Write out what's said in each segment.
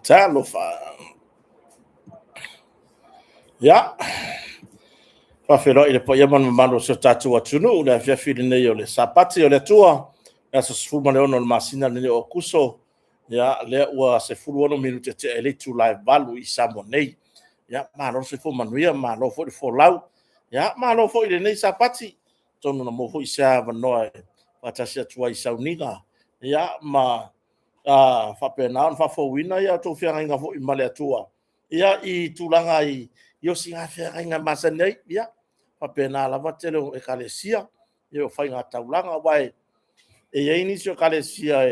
Talofa. Ia, faafeiloai i le paia ma le mamalu o si o tatou atunuu i le afiafi lenei o le Sapati o le Atua, le aso 16 o le masina lenei o Aokuso. Ia, lea ua 16 minute tea i le itula e 8 i Samoa nei. Ia, malo le soifua manuia, malo foi le folau. Ia, malo foi i lenei Sapati, atonu na maua foi se avanoa e faatasi atu ai i sauniga, ia, ma faapena ona faafouina a outou feagaiga foi ma le Atua, ia, i tulaga i osigafeagaiga e masani ai. Ia, faapena lava le tele o ekalesia, ia o faigataulaga. Aua e i ai nisi o ekalesia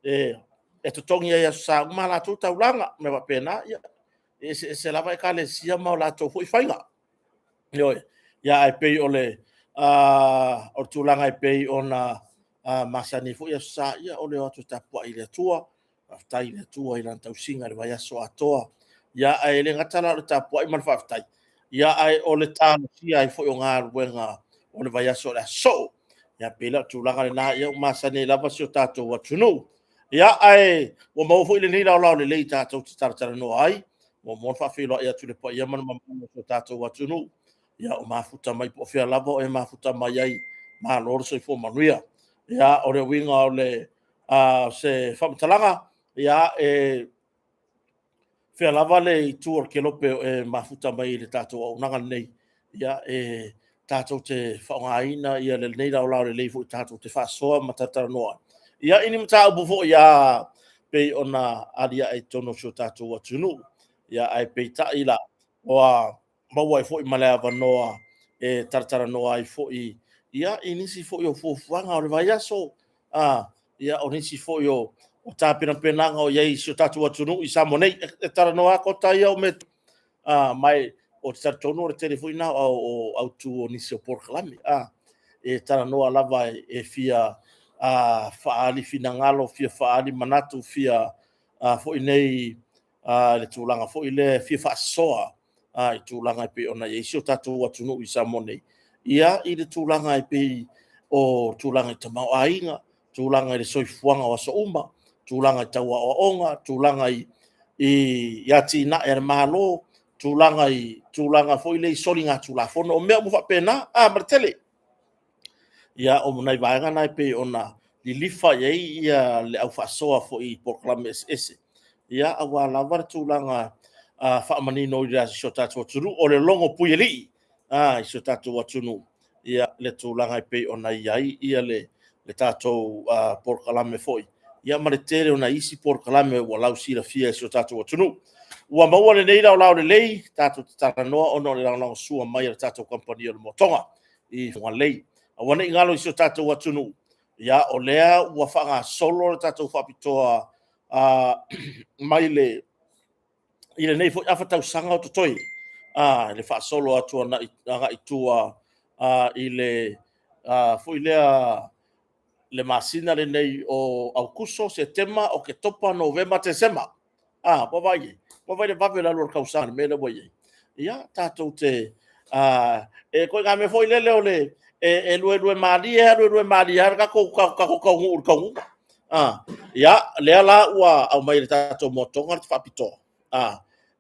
e totogi lava i Aso Sa uma a latou taulaga, mea faapena. Ia, e eseese lava ekalesia ma latou foi faiga. Ioe. Ia ae pei o le tulaga e pei ona masani ai foi Aso Sa, ia o le o atu e tapuai i le Atua, faafetai i le Atua i Lana tausiga i le vaiaso atoa. Ia ae le gata la o le tapuai ma le faafetai, ae o le talosia ai foi o galuega o le vaiaso o le a sosoo. Ia pei la o le tulaga lena ua masani ai lava si o tatou atunuu. Ia ae ua maua foi lenei laolao lelei tatou te talatalanoa ai. Muamua ona faafeiloai atu i le paia ma le mamalu o si o tatou atunuu ia o mafuta mai po o fea lava o e mafuta mai ai, malo le soifua manuia. Ia, o le uiga o se faamatalaga, ia e fea lava le itu o le kelope o e mafuta mai i le tatou auaunaga lenei, ia e tatou te faaaogaina lenei laolao lelei foi tatou te faasoa ma talatalanoa ia i ni mataupu foi a pei ona aliae i totonu o si o tatou atunuu. Ia ae peitai la, ua maua ai foi ma le avanoa e talatalanoa ai foi ia i nisi foi o fuafuaga o le vaiaso, ia o nisi foi o tapenapenaga o i ai i si o tatou atunuu i Samoa nei. E talanoa lava Kota ia o mea, ma ou te talitonu o le tele foi lena o autu o nisi o polokalame. E talanoa lava e fia faaali finagalo, fia faaali manatu, fia foi nei le tulaga foi lea e fia faasoa i tulaga e pei ona i ai si o tatou atunuu i Samoa nei, ia i le tulaga e pei o tulaga i tamaoaiga, tulaga i le soifuaga o aso uma, tulaga tau aoaoga, tulaga i atinae a le Malo, tulaga i tulaga foi lea i soligatulafono, o mea uma faapena, ma le tele. Ia, o nai vaega na e pei ona lilifa i ai le au faasoa foi i polokalame eseese, ia aua lava le tulaga faamanino i si o tatou atunuu. O le logo puialii i si o tatou atunuu, ia le tulaga e pei ona i ai le tatou polokalame foi, ia ma le tele o nai isi polokalame ua lausilafia e si o tatou atunuu. Ua maua lenei laolao lelei tatou te talanoa ona o le lagolagosua mai a le tatou kamupani o le Motoga i Fugalei. Aua ne i galo i si o tatou atunuu, ia o lea ua faagasolo le tatou faapitoa mai le i lenei foi afa tausaga o totoe, le faasolo atu agai tua i le foi lea le masina lenei o Aokuso, Setema, Oketopa, Novema, Tesema. Ua vaai ai? Ua vaai i le vave o le alu o le tausaga i le mea lea ua i ai. Ia, tatou te... e ituaiga mea foi lele o le e luelue malie lava, luelue malie lava le tatou taunuu i le taunuuga. Ia, lea la ua aumai e le tatou Motoga le faapitoa,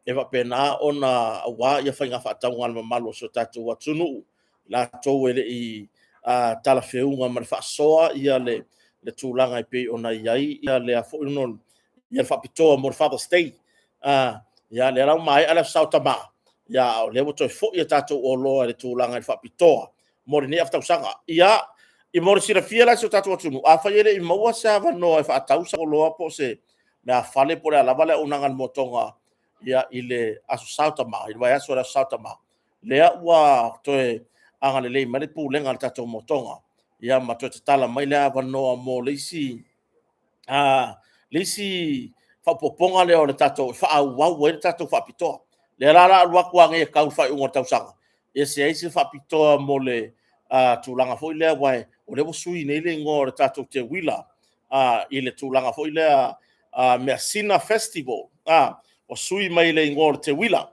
e faapena ona aua faiga faatauga a le mamalu o si o tatou atunuu, latou e le i talafeuga ma le faasoa le tulaga e pei ona i ai lea foi le faapitoa mo le Father's Day. Ia, lea la ua maea le Aso Sa o Tama, a o lea ua toe foi a tatou oloa i le tulaga i le faapitoa mo lenei afa tausaga. Ia, mo le silafia la e si o tatou atunuu, afai e le i maua se avanoa e faatau se oloa po o se meaafale po o le a lava le auaunaga a le Motoga i le Aso Sa o Tama, i le vaiaso o le Aso Sa o Tama, lea ua toe agalelei mai le Pulega a le tatou Motoga, ia ma toe tatala mai le avanoa mo le isi faaopoopoga lea o le tatou, e faaauau ai le tatou faapitoa. Lea la o le a alu atu lava nei e tau i le faaiuga o le tausaga, ia se i ai se faapitoa mo le tulaga foi lea, aua o lea ua sui nei le igoa o le tatou teuila i le tulaga foi lea Measina Festival, ua sui mai le igoa o le teuila,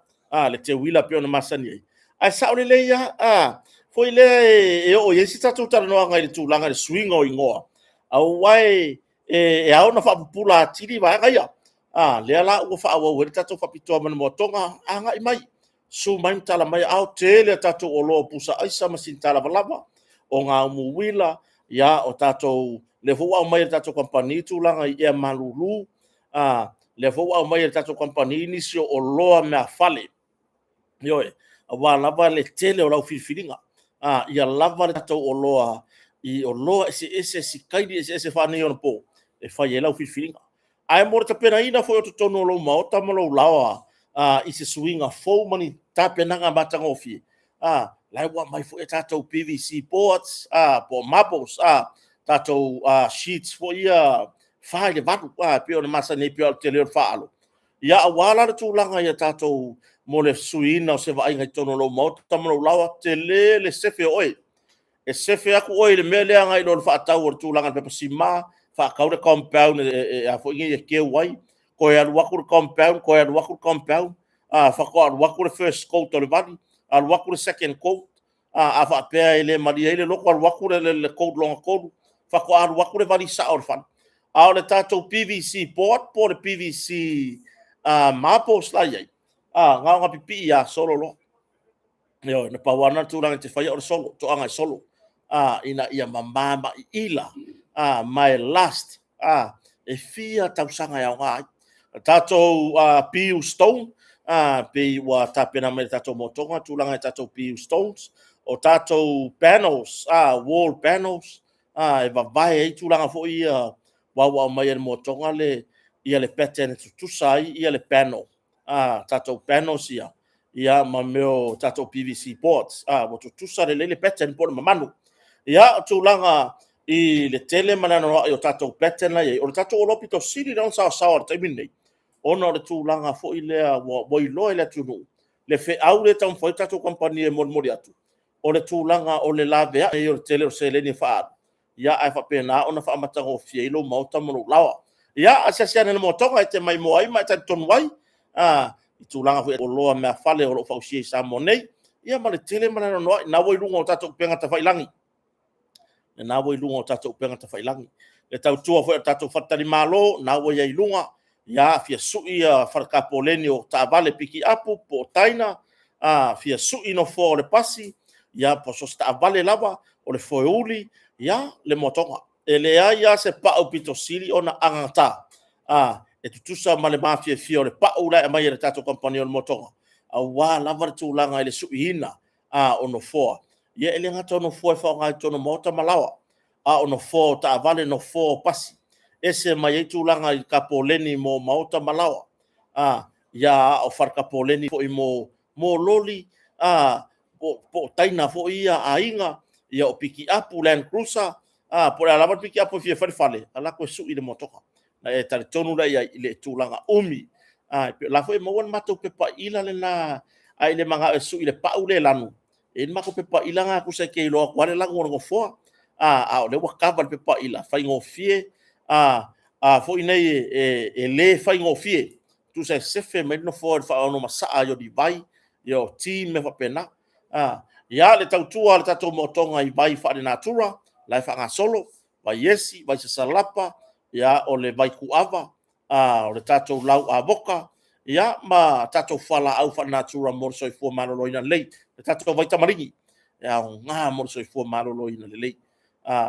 le teuila pei ona masani ai. Ae sao lelei lava, foi lea e oo i ai se tatou talanoaga i le tulaga i le suiga o igoa, aua e ao ona faapupula atili vaega ia. A lea la ua faaauau ai le tatou faapitoa ma le moatoga, agai mai, susu mai ma tala mai, a o tele a tatou oloa o pusa aisa ma sita lavalava, o gaumu uila, ia, o tatou, lea foi ua aumai e le tatou kamupani tulaga i ea malulu, lea foi ua aumai e le tatou kamupani nisi o oloa meafale, ioe, aua lava le tele o lau filifiliga. Ia lava le tatou oloa i oloa eseese, sikaili eseese faaneionapo e fai ai lau filifiliga. Ae mo le tapenaina foi o totonu o lou maota ma lou laoa i se suiga fou ma ni tapenaga matagofie, la ua aumai foi a tatou PVC boards, po o marbles, tatou sheets foi ia 4x8 e pei ona masani ai pei o le tele o le faalo. Ia, aua la le tulaga ia tatou mo le suiina o se vaaiga i totonu o lou maota ma lou laoa, tele le sefe o oe. E sefe atu oe i le mea lea agai loa i le faatau o le tulaga i le pepa sima, faatau le compound e teu ai, toe alu atu le compound, toe alu atu le compound, faatoa alu atu le first coat o le vali, alu atu le second coat. A faapea e le malie ai le loto, alu atu le coat lona tolu, faatoa alu atu le vali sao o le fale. A o le tatou PVC board po o le PVC marbles la i ai, na ona pipii lava solo loa. Ioe, na pau lava lena o le tulaga e te faia o le solo, toaga e solo, ina ia mama ma'i'ila, ma e last, e fia tausaga e aoga ai. O tatou PU stone, pei ua tapena mai e le tatou motoga tulaga i tatou PU stones, o tatou panels, wall panels, e vavae ai tulaga foi ia aua ua aumai e le motoga le, ia le pattern e tutusa ai ia le panel, tatou panels ia, ia ma mea o tatou PVC boards, ua tutusa lelei le pattern po o le mamanu. Ia, o tulaga i le tele ma le anoanoai o tatou pattern la i ai, o le tatou oloa pito sili lea ona saosaoa i le taimi lenei, ona o le tulaga foi lea ua iloa e le atunuu le feau lea e taumafai le tatou kamupani e molimoli atu, o le tulaga o le laveai o le tele o seleni e faaalu, ia ae faapena ona faamatagofie ai lou maota ma lou laoa. Ia, asiasi ane i le motoga e te maimoa ai ma e talitonu ai i tulaga foi o oloa meafale o lo o fausia i Samoa nei, ia ma le tele ma le anoanoai. Na ua i luga o tatou upega tafailagi, lena ua i luga o tatou upega tafailagi. Le tautua foi a le tatou faletalimalo, na ua i ai i luga, ia, fia sui ia fale tapoleni o taavale pikiapu po o taina, fia sui nofoa o le pasi, ia po o so o se taavale lava, o le foeuli, ia, le motoga. E leai lava se pau pito sili ona agagata e tutusa ma le mafiafia o le pau la e aumai e le tatou kamupani o le motoga, aua lava le tulaga i le suiina o nofoa. Ia e le gata o nofoa e faaaoga i totonu o maota ma laoa, a o nofoa o taavale, nofoa o pasi, ese mai ai tulaga i tapoleni mo maota ma laoa, ia a o fale tapoleni foi mo loli, po o taina foi ia a aiga, ia o pikiapu, land cruiser, po o le a lava le pikiapu e fia fai le fale, alu atu e sui i le motoga. Na e talitonu la i ai i le tulaga umi. O la foi e maua le matou pepa ila lena, a e le manao e sui i le pau lea e lanu, e i ai le matou pepa ila lena tusa e te iloa atu lava le lanu o le nofoa. A o lea ua kava i le pepa ila, faigofie foi nei e le faigofie. Tusa e sefe mai le nofoa i le faaonomasaa ai o ni vai, ia o ti ma mea faapena. Ia, le tautua a le tatou motoga i vai faalenatura, la e faagasolo, vai esi, vai sasalapa, ia, o le vai kuava, o le tatou lau avoka, ia, ma tatou fualaau faalenatura mo le soifua maloloina lelei. Le tatou vai tamaligi, e aoga mo le soifua maloloina lelei.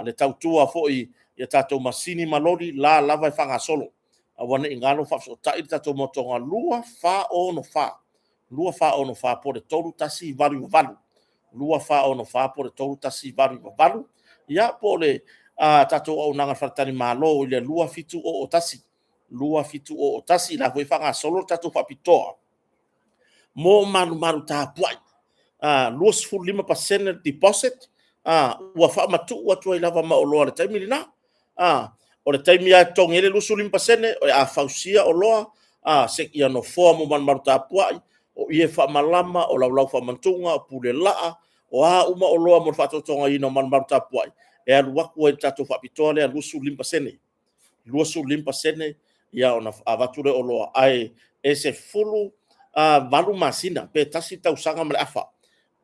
Le tautua foi i a tatou masini ma loli, la lava e faagasolo. Aua ne i galo faafesootai le tatou motoga 2464, 2464 po o le 3188, 2464 po o le 3188, ia po o le tatou auaunaga faletalimalo i le 2701, 2701. La foi e faagasolo le tatou faapitoa mo malumalu tapuai, 25% deposit ua faamatuu atu ai lava ma oloa i le taimi lena. O le taimi lava e totogi ai le 25%, o le a fausia oloa, seia nofoa mo malumalu tapuai, o ie faamalama, o laulau faamantuga, o pule laa, o a uma oloa mo le faatotogaina o malumalu tapuai, e alu atu ai i le tatou faapitoa lea 25%. 25% ia ona avatu lea o oloa, ae e 18 masina pe tasi tausaga ma le afa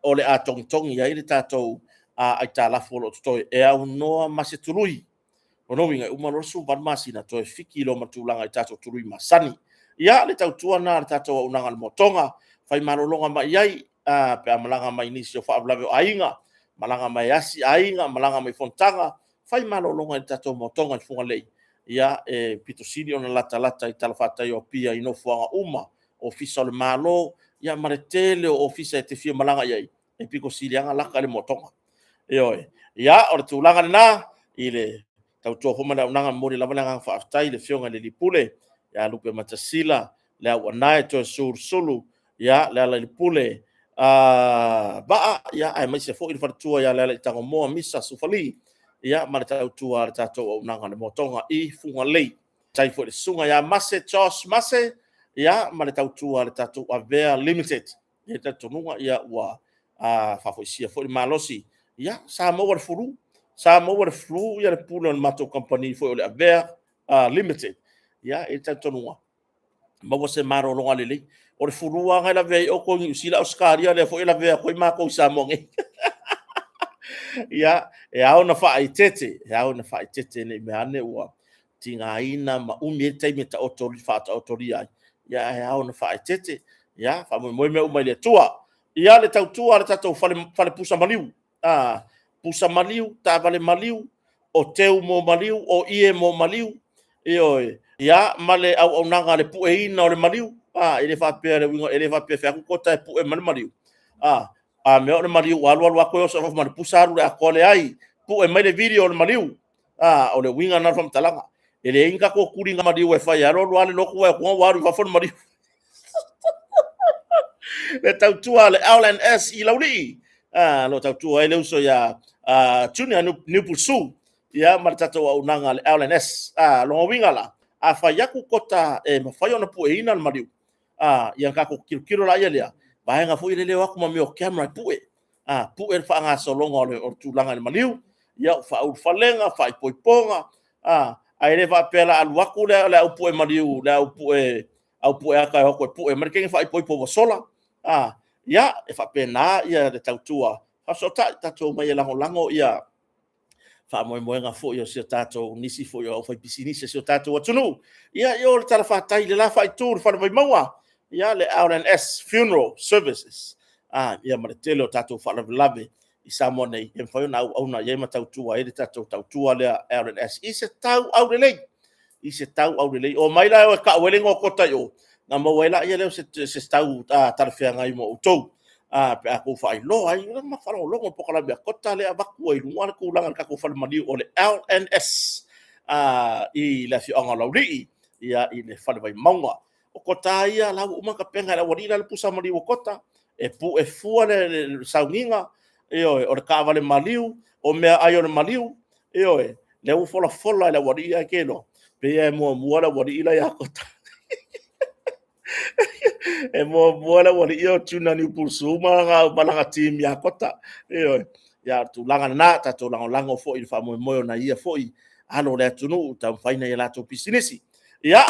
o le a togitogi ai le tatou aitalafu o lo o totoe e aunoa ma se tului. O lona uiga, e uma loa le 18 masina, toe fiki loa ma tulaga i tatou tului masani. Ia, le tautua lena a le tatou auaunaga a le Motoga, fai malologa mai i ai pe a malaga mai i nisi o faalavelave o aiga, malaga mai e asi aiga, malaga mai i fonotaga, fai malologa i le tatou Motoga i Fugalei, ia e pito sili ona latalata i talafatai o Apia i nofoaga uma, Ofisa o le Malo, ia ma le tele o ofisa e te fia malaga i ai, e pito sili lava ona lata le Motoga. Ioe. Ia, o le tulaga lena i le tautua foi ma le auaunaga, e momoli lava le agaga faafetai i le Afioga i le Alii Pule ia Lupematasila Leauanae Toeolesulusulu, ia Lealailepule Vaa, aemaise foi le faletua ia Lealaitagamoa Misa Sufali, ia ma le tautua a le tatou auaunaga a le Motoga i Fugalei. Faafetai foi i le susuga ia Mase Josh Mase, ia ma le tautua a le tatou Avea Limited. E i ai le talitonuga ua faafoisia foi le malosi, ia sa maua le flu, sa maua le flu le pule o le matou kamupani foi o le Avea Limited. Ia, e i ai le talitonuga, maua se malologa lelei. O le fulu lava na e lavea ai outou i Niu Sila, Ausetalia, lea foi e lavea atu ai matou i Samoa nei. Ia, e ao ona faaeteete, e ao ona faaeteete ne i meaane ua tigaina ma umi ai le taimi e faataotolia ai, ae ao ona faaeteete. Ia, faamoemoe mea uma i le Atua. Ia, le tautua a le tatou fale pusa maliu, pusa maliu, taavale maliu, o teu mo maliu, o ie mo maliu, ioe, ia, ma le auaunaga le pueina o le maliu. E le faapea le uiga, e le faapea e fai atu Kota e pue mai le maliu. A mea o le maliu ua alu alu lava toe oso i fafo ma le pusa alu i le atoa. Leai, pue mai le video o le maliu. O le uiga lena o le faamatalaga. E leai ni tatou tuliga maliu e fai e alu alu lava le lotu vaai atu ua alu i fafo le maliu. Le tautua a le LNS i Laulii, o lo o tautua ai le uso ia Junior Niupusu, ia ma le tatou auaunaga a le LNS. Lona uiga la, a fai atu Kota e mafai ona pueina le maliu, ia tatou tilotilo laia lea, vaega foi lele o atu ma mea o camera e pue, pue le faagasologa o le tulaga i le maliu, ia faaulufalega, faaipoipoga, ae le faapea o le a alu atu le au pue maliu, le au pue ata e o atu e pue mai le teine faaipoipo ua sola. Ia, e faapena le tautua faafesootai, tatou omai e lagolago ia faamoemoega foi o si o tatou nisi foi o aufaipisinisi a si o tatou atunuu. Ia, i o le talafatai i le la faaitu i le Fale Vaimauga, ia le LNS Funeral Services, ia ma le tele o tatou faalavelave i Samoa nei, e mafai ona auauna i ai ma tautua ai le tatou tautua lea LNS i se tau aulelei, i se tau aulelei. Omai la e o e tau ai le igoa o Kota i o, ona maua ai lea o se tau talafeagai mo outou. Pe a outou faailoa ai, ma faalogologo i le polokalame a Kota lea e avatu ai i luga le tulaga o le tatou falemaliu o le LNS i le afioaga o Laulii, ia, i le Fale Vaimauga. O Kota ia, la ua uma ona tapena e le aualii la le pusa maliu o Kota, e pue fua le sauniga, ioe, o le taavale maliu, o meaai o le maliu, ioe, lea ua folafola e le aualii, ae te iloa, pei lava e muamua le aualii la ia Kota. E muamua le aualii ia o Junior Niupulusu ma lana team ia Kota. Ioe. Ia, o le tulaga lena, tatou lagolago foi i le faamoemoe o nai ia foi alo o le atunuu taumafai nai a latou pisinisi. Ia,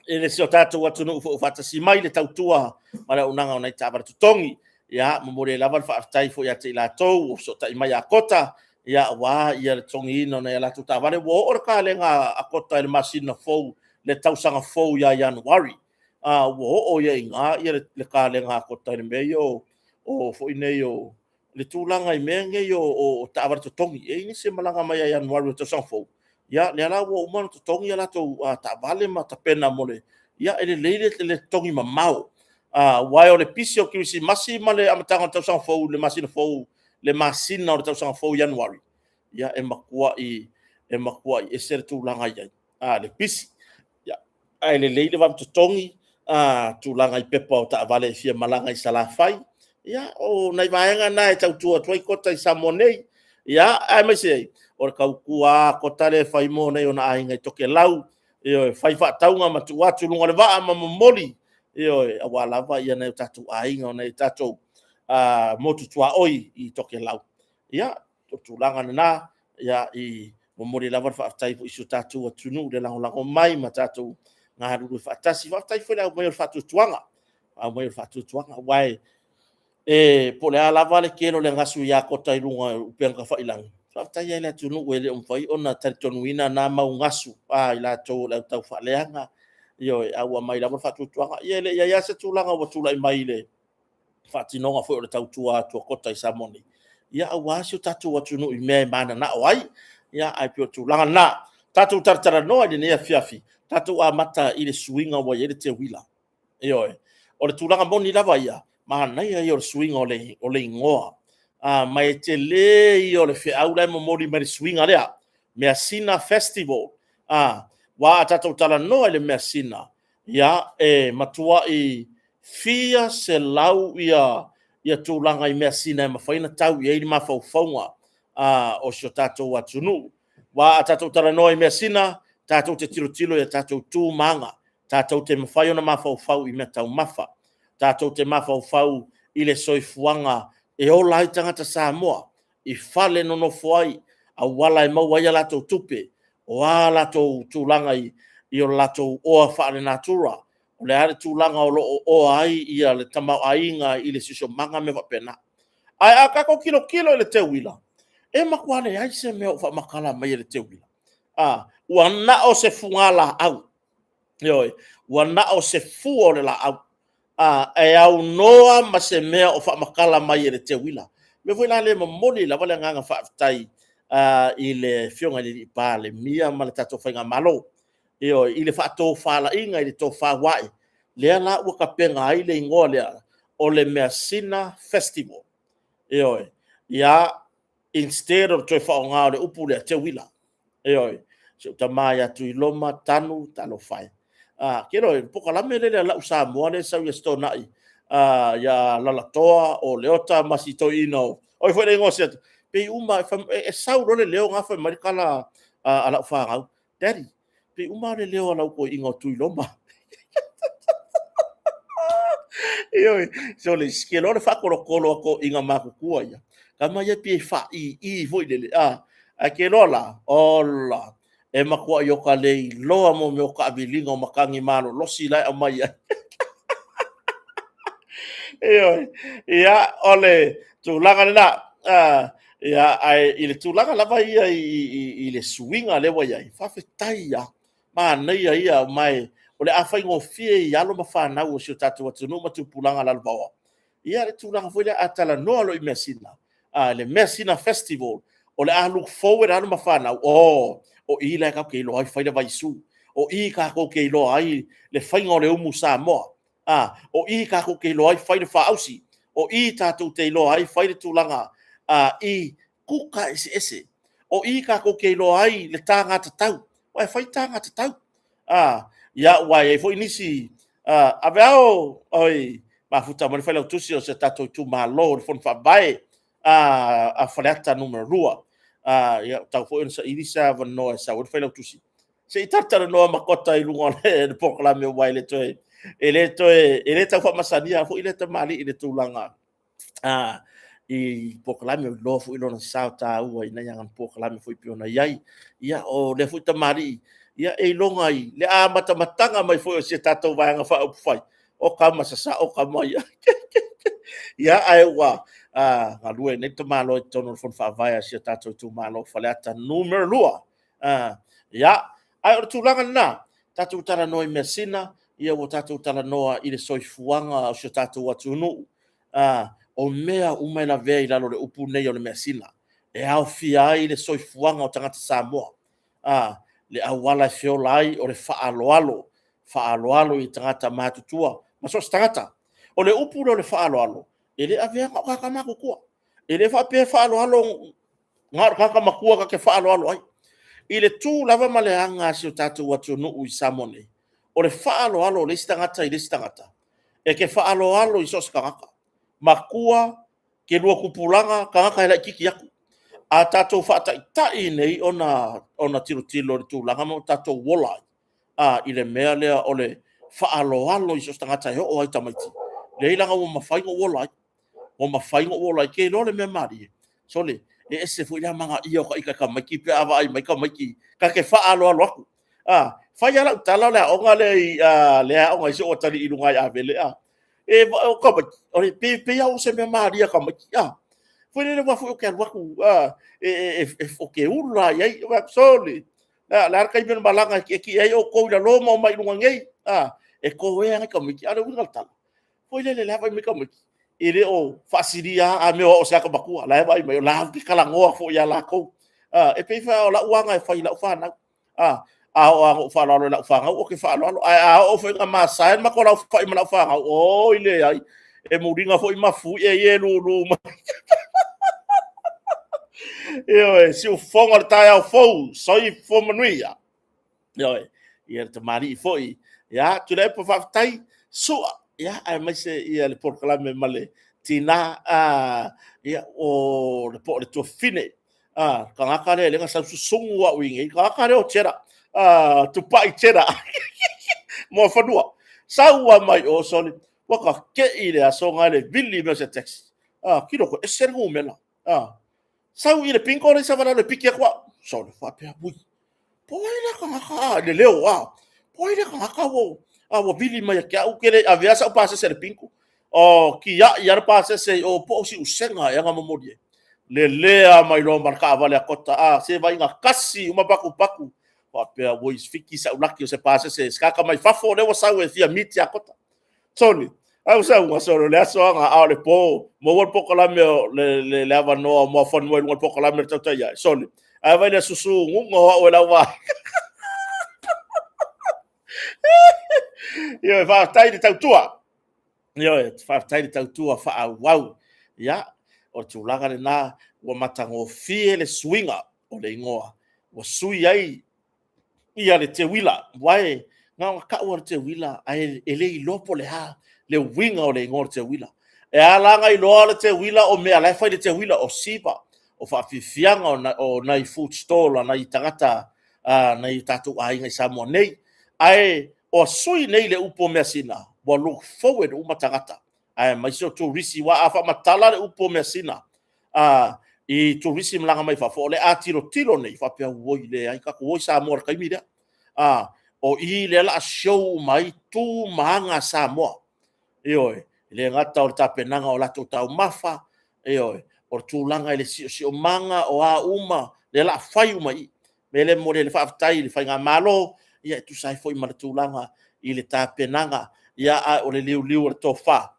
e le si o tatou atunuu foi o faatasi mai le tautua ma le auaunaga o nai taavale totogi. Ia, momoli ai lava le faafetai foi ia te i latou ua fesootai mai ia Kota, ia, aua ia le totogiina o nai a latou taavale. Ua oo le talega a Kota i le masina fou, le tausaga fou ia Ianuari. Ua oo ia i ina ia le talega a Kota i le mea ia o foi nei o le tulaga i mea nei o taavale totogi. E i ai nisi e malaga mai ia Ianuari o le tausaga fou, ia lea la ua uma ona totogi a latou taavale ma tapena mo le... Ia, e lelei le totogi mamao, aua o le pisi o Kerisimasi ma le amataga o le tausaga fou i le masina fou, le masina o le tausaga fou Ianuari, ia e matuai ese le tulaga i ai le pisi. Ia, ae lelei le vave totogi tulaga i pepa o taavale e fia malaga i Salafai. Ia, o nai vaega na e tautua atu ai Kota i Samoa nei. Ia, aemaise ai, o le tautua a Kota lea e fai mo nai ona aiga i Tokelau, ioe, fai faatauga ma tuu atu i luga o le vaa ma momoli, ioe, aua lava ia nai o tatou aiga o nai o tatou motu tuaoi i Tokelau. Ia, o tulaga lena, ia, i momoli lava le faafetai foi i si o tatou atunuu le lagolago mai ma tatou galulue faatasi. Faafetai foi le aumai o le faatuatuaga, aumai o le faatuatuaga, aua e po o le a lava le tele o le gasu ia Kota i luga o upega tafailagi, faafetai lava i le atunuu e le o mafai ona talitonuina na mau gasu a i latou o le au taufaaleaga, Ioe, a ua aumai lava le faatuatuaga. Ia e le i i ai lava se tulaga ua tulai mai i le faatinoga foi o le tautua atu a Kota i Samoa nei, ia aua si o tatou atunuu i mea e mananao ai. Ia, ae pei o le tulaga lena. Tatou talatalanoa i lenei afiafi, tatou amata i le suiga ua i ai le teuila. Ioe. O le tulaga moni lava ia, manaia ia o le suiga o le igoa. Ma e tele ia o le feau la e momoli mai e le suiga lea. Measina Festival. Aua a tatou talanoa i le measina, ia, e matuai fia selau ia tulaga i measina e mafai ona tau i ai mafaufauga o si o tatou atunuu. Aua a tatou talanoa i measina, tatou te tilotilo i a tatou tu ma aga, tatou te mafai ona mafaufau i mea taumafa, tatou te mafaufau i le soifuaga e ola ai tagata Samoa, i fale e nonofo ai, auala e maua ai a latou tupe, o a latou tulaga i o latou oa faale-natura, o le a le tulaga o lo o oa ai le tamaoaiga i le siosiomaga ma mea faapena. Ae a tatou tilotilo i le teuila, e matua leai se mea o faamatala mai e le teuila. Ua na o se fugalaau, ioe, ua na o se fua o le laau, e aunoa ma se mea o faamatala mai e le teuila. O le mea foi la lea e momoli ai lava le agaga faafetai i le Afioga i le Palemia ma le tatou Faigamalo, ioe, i le faatofalaiga i le tofa ua ae, lea la ua tapena ai le igoa lea o le Measina Festival. Ioe, ia, instead o le toe faaaoga o le upu lea teuila. Ioe, si ou tama ia Tuiloma Tanu, talofa e. Ke polokalame lele a lau Samoa lea e sau i Aso Toonai ia Lalatoa, o Leota ma si toeaina, o ai foi le igoa o si... pei uma, e sau loa le leo na fai mai le tala a lau fanau, "Daddy, pei uma lava le leo o lau toeaina o Tuiloma." Ioe, sole, se iloa le faatolotolo a toeaiina matutua ia, tama ia pei e faaii foi lele, a? Ae te iloa la, ola, e matuai ota le iloa mo mea o taaviliga o matagi malolosi la e aumai ai. Ioe, ia, o le tulaga lena. Ia, ae i le tulaga lava ia i le suiga lea ua i ai, faafetai lava, manaia ia, ma o le a faigofie i alo ma fanau a si o tatou atunuu ma tupulaga lalovaoa. Ia le tulaga foi lea a talanoa loa i measina, le Measina Festival, o le a look forward alo ma fanau, oh, o i la tatou te iloa ai fai le vaisu, o i tatou te iloa ai le faiga o le umu Samoa, o i tatou te iloa ai fai le faausi, o i tatou te iloa ai fai le tulaga i kuka eseese, o i tatou te iloa ai le taga tatau, aua e fai taga tatau. Ia, aua e i ai foi nisi, Aveao, oi, mafuta mai le failautusi o si o tatou itumalo o le Fono Faavae a Faleata Nu.2. Ia, ua tatau foi ona saili se avanoa e sau ai le failautusi, se i talatalanoa ma Kota i luga o le polokalame, aua e le toe, e le toe, e le tau faamasania foi lea tamalii i le tulaga i polokalame, ua iloa foi lona sao taua i nai ana polokalame foi e pei ona i ai. Ia, o lea foi tamalii, ia e iloga i le amatamataga mai foi o si a tatou Vaega Faaupufai, o tama sasao tama ia. Ia, ae ua galue nei le tamaloa i totonu o le Fono Faavae a si o tatou itumalo o Faleata Nu.2. Ia, ae o le tulaga lena, tatou talanoa i measina, ia ua tatou talanoa i le soifuaga o si o tatou atunuu. O mea uma e lavea i lalo o le upu lenei o le measina, e aofia ai le soifuaga o tagata Samoa. Le auala e feola ai o le faaaloalo, faaaloalo i tagata matutua ma so o se tagata. O le upu lea o le faaaloalo, e le avea na o tagata matutua. E le faapea e faaaloalo na o le tagata matua ta te faaaloalo ai. I le tu lava ma le aga a si o tatou atunuu i Samoa nei, o le faaaloalo o le isi tagata i le isi tagata, e te faaaloalo i so o se tagata, matua, kelua tupulaga, tagata e laitiiti atu. A tatou faataitai nei ona tilotilo i le tulaga ma o tatou ola ai i le mea lea o le faaaloalo i so o se tagata e oo lava i tamaiti, leai leaga ua mafai ona ou ola ai. Ua mafai ona ou ola ai. E te iloa le mea malie, sole, e ese foi le amanaia o ita e tamaiti pe a vaai mai tamaiti ta te faaaloalo atu. A, fai lava lau tala o le aoga lea e aoga ai si ou atalii i luga i Avele, a. E, o tamaiti, e pei lava o se mea malie a tamaiti, a. Foi lele aua foi ou te alu atu, ou te ula lava i ai. Ou fai atu, sole, o le a le taimi o le malaga e tietie ai outou i lalo ma omai i luga nei? A, e koea nai tamaiti, a o le uiga o le tala, foi lele la e vaai mai tamaiti, e le o faasilia a mea o au o se ata matua, o la e vaai mai, o la ou te talanoa foi ia latou. E pei foi o lau aga e fai i lau fanau. A oo lava ina ou faaaloalo i lau fanau, ou te faaaloalo. Ae a oo foi ina masae le matou laufai ma lau fanau, oi leai, e muliga foi mafuie ia e lulu mai. Ioe, siufofoga o le taeao fou, soifua manuia. Ioe, ia le tamalii foi ia Tuilaepa faafetai Sua, aemaise le polokalame ma le tina o le tuafafine, le tagata lea na sau susunu au i inei, le tagata lea o Cheddar, Tupai Cheddar Muafanua. Sau lava mai o, sole, ua ta te i le aso lena i le vili mai o se taxi. Tilo ese le numera. Sau i le bingo le isi e piki atu au. Sole, faapea, ui, po o ai lea tagata, i le leo, po o ai lea tagata ua vili mai ia te au, ou te le i avea sau pasese i le bingo. O, tiai lava le pasese i o, po o Siusega ea na momoli ai. Lelea mai loa ma le taavale a Kota, se vaaiga tasi uma patupatu. Faapea, oi, fiki sau laki o se pasese, se tagata mai fafo lea ua sau e fia meet ia Kota. Sole, ae ua sau, sole, o le aso lava a o le po, maua le polokalame o le avanoa o Muafanua i luga o le polokalame o le Tautai Ae, sole, ae vaai le susunuga o au e lau vaega. Ioe, faafetai le tautua. Ioe, faafetai le tautua faaauau. Ia, o le tulaga lena ua matagofie le suiga o le igoa, ua sui ai ia le teuila, aua e na ona tau lava o le teuila, ae e le iloa po o le a le uiga o le igoa o le teuila. E ala la ona iloa le teuila o mea la e fai i le teuila, o siva, o faafiafiaga o nai food stall a nai tagata, nai o tatou aiga i Samoa nei. Ae o sui nei le upu o measina, ua look forward uma tagata, aemaise o turisi, aua a faamatala le upu o measina i turisi malaga mai fafo, o le a tilotilo nei, faapea, oi leai, tatou o i Samoa i le taimi lea. O i lea o le a show uma ai tu ma aga a Samoa. Ioe, e le gata o le tapenaga o latou taumafa, ioe, o le tulaga i le siosiomaga, o a uma, lea o le a fai uma i i. O le mea lea e momoli ai le faafetai i le Faigamalo, e tusa ai foi ma le tulaga i le tapenaga, a o le liuliu o le tofa,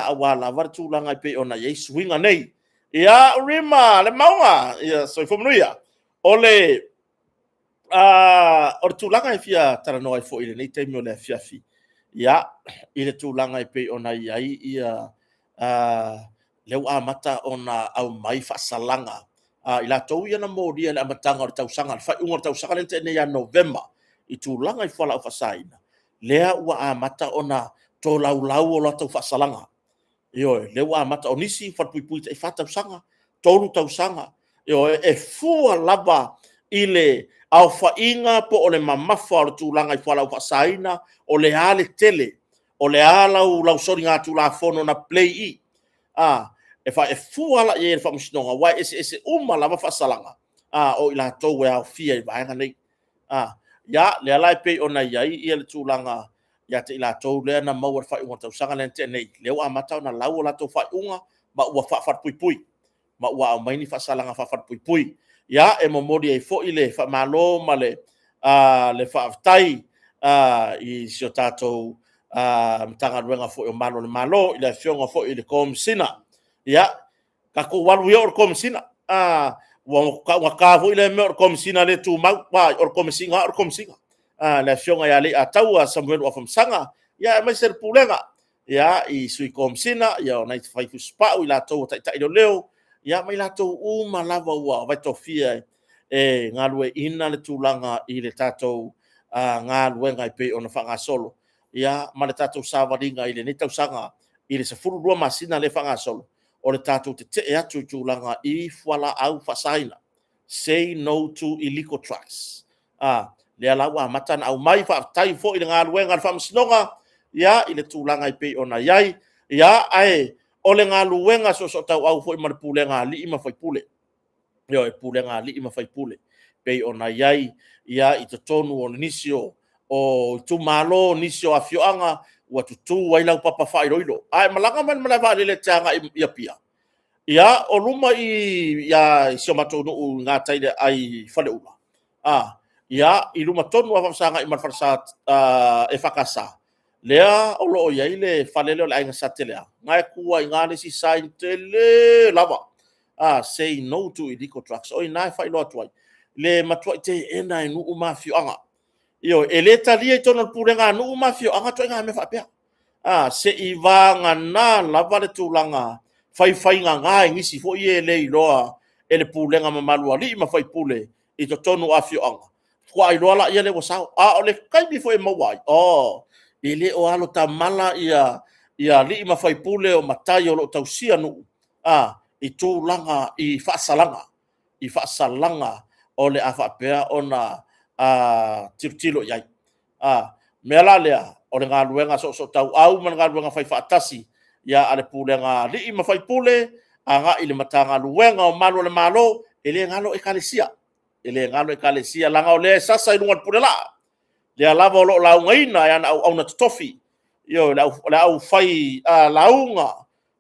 aua lava le tulaga e pei ona i ai suiga nei. Ia, Rima le mauga, ia soifua manuia. O le tulaga e fia talanoa ai foi i lenei taimi o le afiafi, ia, i le tulaga e pei ona i ai ia, lea ua amata ona aumai faasalaga i latou ia na molia i le amataga o le tausaga, le faaiuga o le tausaga lea na tea nei ia Novema, i tulaga i fualaau faasaina, lea ua amata ona tolaulau o latou faasalaga. Ioe, lea ua amata, o nisi falepuipui tai 4 tausaga, 3 tausaga, ioe, e fua lava i le aofaiga po o le mamafa o le tulaga i fualaau faasaina, o le a le tele, o le a lau soligatulafono na play i. E fua la i ai e le Faamasinoga, aua e eseese uma lava faasalaga o i latou e aofia i vaega nei. Ia, lea la e pei ona i ai le tulaga ia te i latou lea na maua i le faaiuga o le tausaga lea na tea nei, lea ua amata ona lau o latou faaiuga ma ua faafalepuipui, ma ua aumai ni faasalaga faafalepuipui. Ia, e momoli ai foi le faamalo ma le faafetai i si o tatou Matagaluega foi o Malu o le Malo, i le Afioga foi i le Komesina. Ia, tatou alu ia o le Komesina. Ua taugata foi lea mea o le Komesina le tumau, o le Komesina lava o le Komesina. Le Afioga ia Leiataua Samuelu Afamasaga, aemaise le Pulega, i Sui Komesina, o nai fai tusipau, i latou o taitai leoleo, ma i latou uma lava ua vaitofia e galueaiina le tulaga i le tatou galuega e pei ona faagasolo, ma le tatou savaliga i lenei tausaga i le 12 masina lea e faagasolo, o le tatou tetee atu i tulaga i fualaau faasaina. Say no to illegal drugs. Lea la ua amata ona aumai, faafetai foi i le galuega a le Faamasinoga, i le tulaga e pei ona i ai. Ae o le galuega soosootauau foi ma le pulega a alii ma faipule. Ioe, pulega a alii ma faipule, pei ona i ai i totonu o nisi o itumalo, nisi o afioaga ua tutu ai laupapa faailoilo. A e malaga mai le malae vaalele e te agai i Apia, ia, o luma i si o matou nuu i gatai i Faleula. Ia, i luma tonu lava faafesagai ma le falesa EFKS, lea o lo o i ai le fale lea o le Aiga Sa Telea, na e tu ai i ina le isi sign tele lava, "Say no to illegal drugs". O i ina e faailoa atu ai le matuai teena e nuu ma afioaga. Ioe, e le talia i totonu o le pulega a nuu ma afioaga ituaiga mea faapea. Seia vagana lava le tulaga faifaigaga i nisi foi ia e le iloa e le pulega mamalu a alii ma faipule i totonu o afioaga, faatoa iloa lea ua sao. A o le taimi foi e maua ai, oh, e le o alo tamala ia alii ma faipule o matai o lo o tausia nuu i tulaga i faasalaga, i faasalaga o le a faapea ona tilotilo i ai. O le mea la lea, o le galuega soosootauau ma le galuega faifaatasi a le pulega a alii ma faipule agai i le Matagaluega o Malu o le Malo, e le galo Ekalesia, e le galo Ekalesia, leaga o lea e sasa i luga o le pulelaa, lea lava o lo o laugaina e ana auauna totofi, ioe, le aufailauga,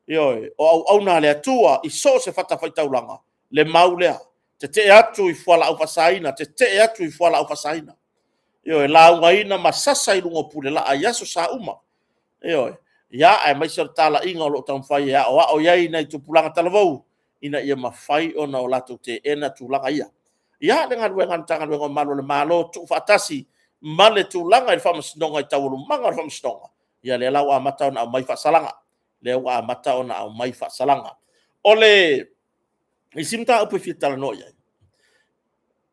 ioe, o auauna a le Atua i so o se fatafaitaulaga, le mau lea, tetee atu i fualaau faasaina, tetee atu i fualaau faasaina. Ioe, laugaina ma sasa i luga o pulelaa i aso sa uma. Ioe, ia, aemaise o le talaiga o lo o taumafai e aoao i ai nai tupulaga talavou, ina ia mafai ona latou teena tulaga ia. Ia, le galuega a le Matagaluega o Malu o le Malo tuufaatasi ma le tulaga i le Faamasinoga i taualumaga o le Faamasinoga, ia lea la ua amata ona aumai faasalaga, lea ua amata ona aumai faasalaga. O le isi mataupu e fia talanoa i ai,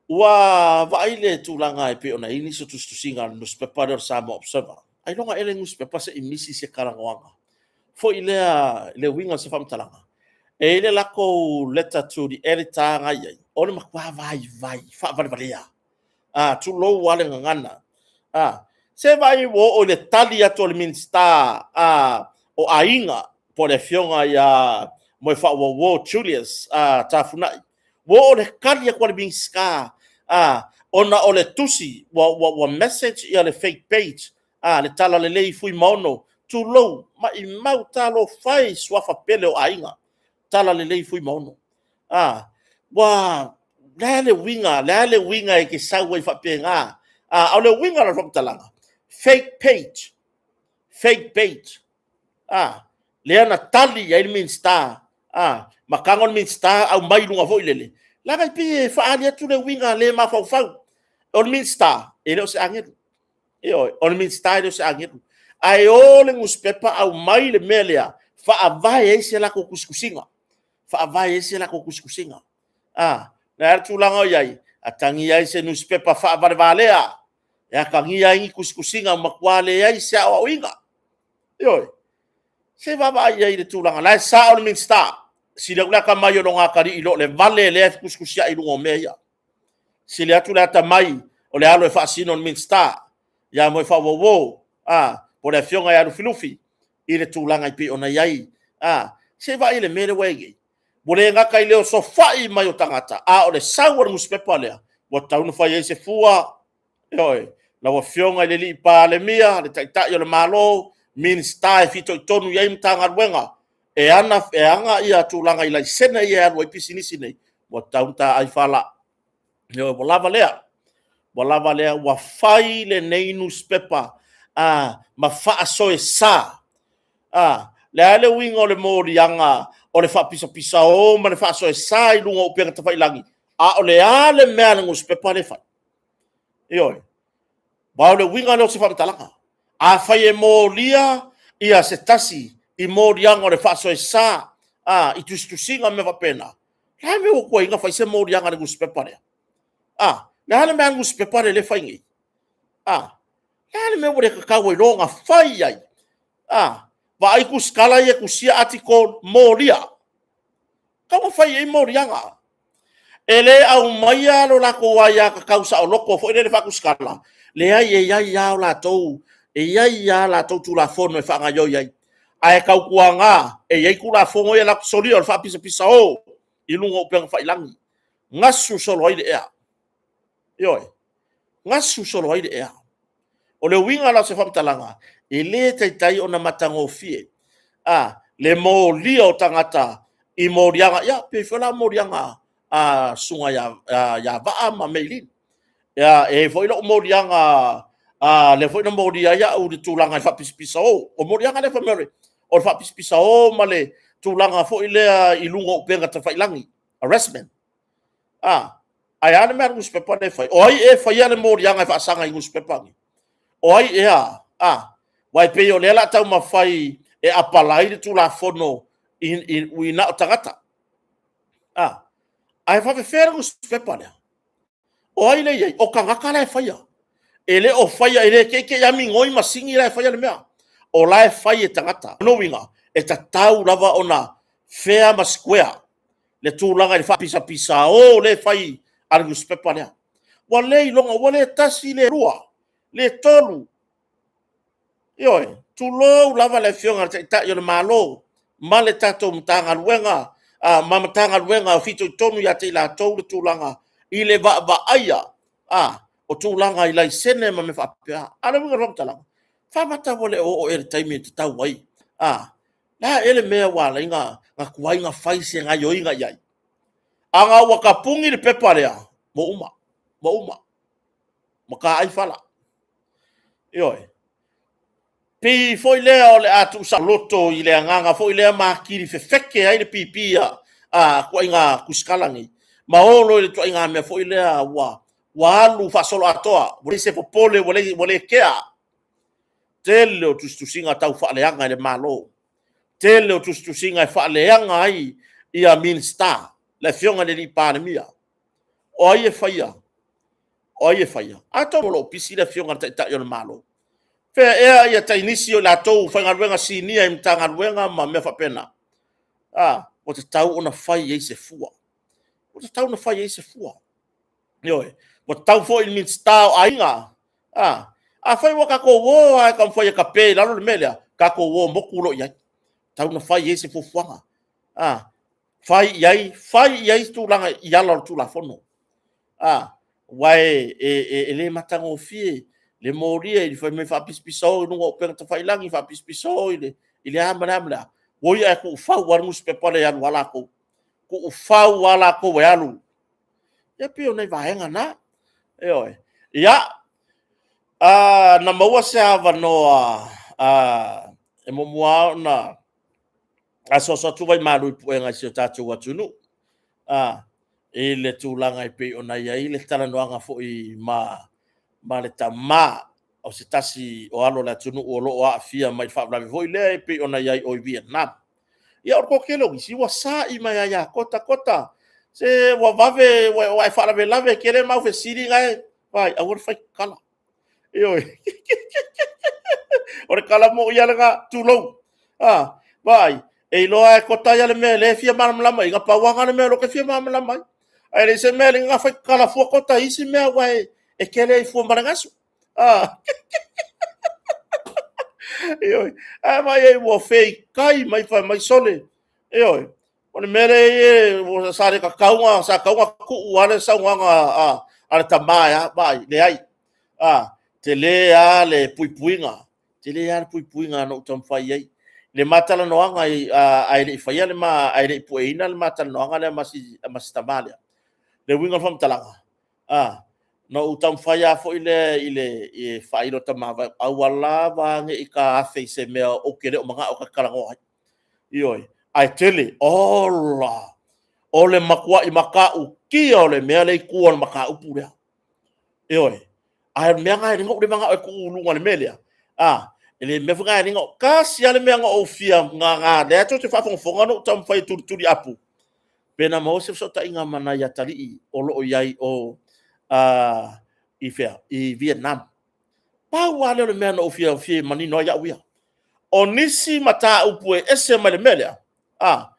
ua vaai le tulaga e pei ona i ai nisi o tusitusiga a le nusipepa lea o le Samoa Observer. Ailoga ea le nusipepa se i misi se talanoaga foi lea i le uiga o se faamatalaga. E i ai le latou letter to the editor na e i ai, o le matua vaivai faavalevalea, tulou lava le gagana. Se vaai ua oo i le tali atu a le Minisita o Aiga po o le Afioga ia Moefaauouo Julius Tafunai, ua oo i le tali atu a le Minisita ona o le tusi ua message le fake page a le Talalelei i Fuimaono, tulou, maumau talofa e i suafa pele o aiga, Talalelei Fuimaono. Ua le a le uiga, le a le uiga e te sau ai faapena? A o le uiga o lau faamatalaga, fake page, fake page. Lea na tali i ai le Minisita, ma tago le Minisita aumai i luga foi lele, leaga e pei e faaali atu le uiga le mafaufau. O le Minisita, e le o se agelu. Ioe, o le Minisita e le o se agelu. Ae o le nusipepa aumai le mea lea, faavae ai se latou tusitusiga, faavae ai se latou tusitusiga. O le a le tulaga o i ai? Atagia ai se nusipepa faavalevalea, e atagia ai ni tusitusiga ua matua leai se aoaoina. Ioe, se i vaavaai i ai i le tulaga, o la e sao le Minisita, e sili atu le atamai o lona atalii i lo le vale lea e fetusitusiai i luga o mea ia. E sili atu le atamai o le alu e faasino i le Minisita ia Moefaauouo po o le Afioga ia Lufilufi i le tulaga e pei ona i ai. Se i vaai i le mea lea ua i ai nei? Ua le gata i le osofai mai o tagata, a o le sau o le nusipepa lea, ua tatau ona fai ai se fua. Ioe, lau Afioga i le Palemia, le Taitai o le Malo, Minisita e fitoitonu i ai Matagaluega e ana tulaga i laisene ia e alu ai pisinisi nei, ua tatau ona taa'i fala. Ioe, ua lava lea, ua lava lea, ua fai lenei nusipepa ma faasoesa. O le a le uiga o le moliaga o le faapisapisao ma le faasoesa i luga o upega tafailagi, a o le a le mea a le nusipepa lea e fai? Ioe. Aua o le uiga lea o se faamatalaga. Afai e molia ia se tasi i moliaga o le faasoesa i tusitusiga ma mea faapena, o le a le mea ua tuai ai ona fai se moliaga a le nusipepa lea? O le a le mea a le nusipepa lea e fai nei? O le a le mea ua le tatau ai loa ona fai ai? Vaai tusitala ia e tusia article, molia. E tatau ona fai i ai moliaga. E le aumaia lo latou aiatatau saoloto foi lele faa-tusitala, leai, e i ai lava o latou, e i ai lava a latou Tulafono e faagaoioi ai. Ae tautuana, e i ai Tulafono ia latou te solia, o le faapisapisao i luga o upega tafailagi, gasu solo ai le ea. Ioe, gasu solo ai le ea. O le uiga la o se faamatalaga, e le taitai ona matagofie le molia o tagata i moliaga, ia pei foi la o moliaga a le Susuga ia Vaa ma Meilin. Ia, e i ai foi lou moliaga, a, lea foi na molia ai au i le tulaga i le faapisapisao. O moliaga lea fai mai o le faapisapisao ma le tulaga foi lea i luga o upega tafailagi, harassment. A, ae a le mea a le nusipepa lea e fai? O ai ea e faia le moliaga e faasaga i nusipepa nei? O ai ea? A, aua e pei o lea o le a taumafai e apalai le Tulafono i na o tagata. A, ae faapefea le nusipepa lea? O ai lea e i ai? O tagata la e faia. E le o faia, e le te i te i lava migoi masini la e faia le mea. O la e fai e tagata. O lona uiga, e tatau lava ona fair ma square le tulaga i le faapisapisao lea e fai a le nusipepa lea. Ua le iloga, ua le tasi, le lua, le tolu, ioe, tulou lava le Afioga i le Taitai o le Malo ma le tatou Matagaluega ma Matagaluega o fitoitonu ia te i latou le tulaga i le vaavaaia o tulaga i laisene ma mea faapea. A o le uiga o le faamatalaga, Fata ua le oo ea i le taimi e tatau ai? A, le a ea le mea ua ala ai ona tuai ona fai se gaoioiga i ai? Ana ua tapuni le pepa lea, ua uma, ua uma, mataai fala. Ioe. Pei foi lea o le a tuusaoloto i le agaga foi lea ma atili fefete ai le pipi a ituaiga tusitala nei, ma o loa i le ituaiga mea foi lea ua alu faasoloatoa, ua leai se popole, ua le kea. Tele o tusitusiga taufaaleaga i le Malo, tele o tusitusiga e faaleaga ai ia Minisita, le Afioga i le Palemia. O ai e faia? O ai e faia? Atonu o lo o pisi le Afioga i le Taitai o le Malo. Fea ea ia tainisi o i latou faigaluega sinia i Matagaluega ma mea faapena? A, ua tatau ona fai i ai se fua. Ua tatau ona fai i ai se fua. Ioe. Ua tatau foi i le Minisita o Aiga, a, afai ua tatou o lava e taumafai e tape i lalo le mea lea, tatou o motu loa i ai. E tatau ona fai i ai se fuafuaga. A, fai i ai, fai i ai tulaga i ala o le Tulafono. A, aua e le matagofie le molia i le fai mai faapisapisao i luga o upega tafailagi, faapisapisao i le a ma le a ma le a. Oi ae tuufau lava le nusipepa lea e alu lava latou. Tuufau lava latou e alu. Ia pei o nai vaega na. Ioe. Ia, na maua se avanoa e muamua lava ona asuasu atu vaimalu i puega i si o tatou atunuu i le tulaga e pei ona i ai le talanoaga foi ma le tama o se tasi o alo o le atunuu o lo o aafia mai le faalavelave foi lea e pei ona i ai i Vietnam. Ia o le toatele o nisi ua sai mai lava ia Kota, Kota, se ua vave, ua e faalavelave, e tele mau fesili na e... Vaai, aua le fai tala. Ioe. O le tala moi lava lena, tulou. Ah, vaai, e iloa e Kota ia le mea o lea e fia malamalama ai, na pau lava lena o le mea o lea ou te fia malamalama ai. Ae leai se mea e na fai tala fua Kota i isi mea aua e tele ai fua ma le gasu. Ah. Ioe. Ae vaai ai ua feitai mai fai mai sole. Ioe. O le mea lea e sa le tatau ona, sa tatau ona tuu lava le saunoaga a le tama e a, vaai, leai. A, tele lava le puipuiga, tele lava le puipuiga na ou taumafai i ai. I le ma talanoaga ae le i faia le ma, ae le i pueina le ma talanoaga lea ma si tama lea. Le uiga o le faamatalaga, a, na ou taumafai lava foi lea i le faailo i le tama, aua lava ne i ta afe i se mea ou te le o manao ta te talanoa ai. Ioe, ae tele, ola, o le matuai matautia o le mea lea i tua o le mataupu lea. Ioe, ae o le mea lena e ou le manao e tuu i luga o le mea lea. A, e le mea foi lena e ala tasi lava le mea na ou fia na lea tou te faafogafoga na ou taumafai e tulituli apu, pe na maua se fesootaiga ma nai atalii o lo o i ai o i fea? I Vietnam. Pau lava lea o le mea na ou fia fia manino ai au ia. O nisi mataupu e ese mai le mea lea, a,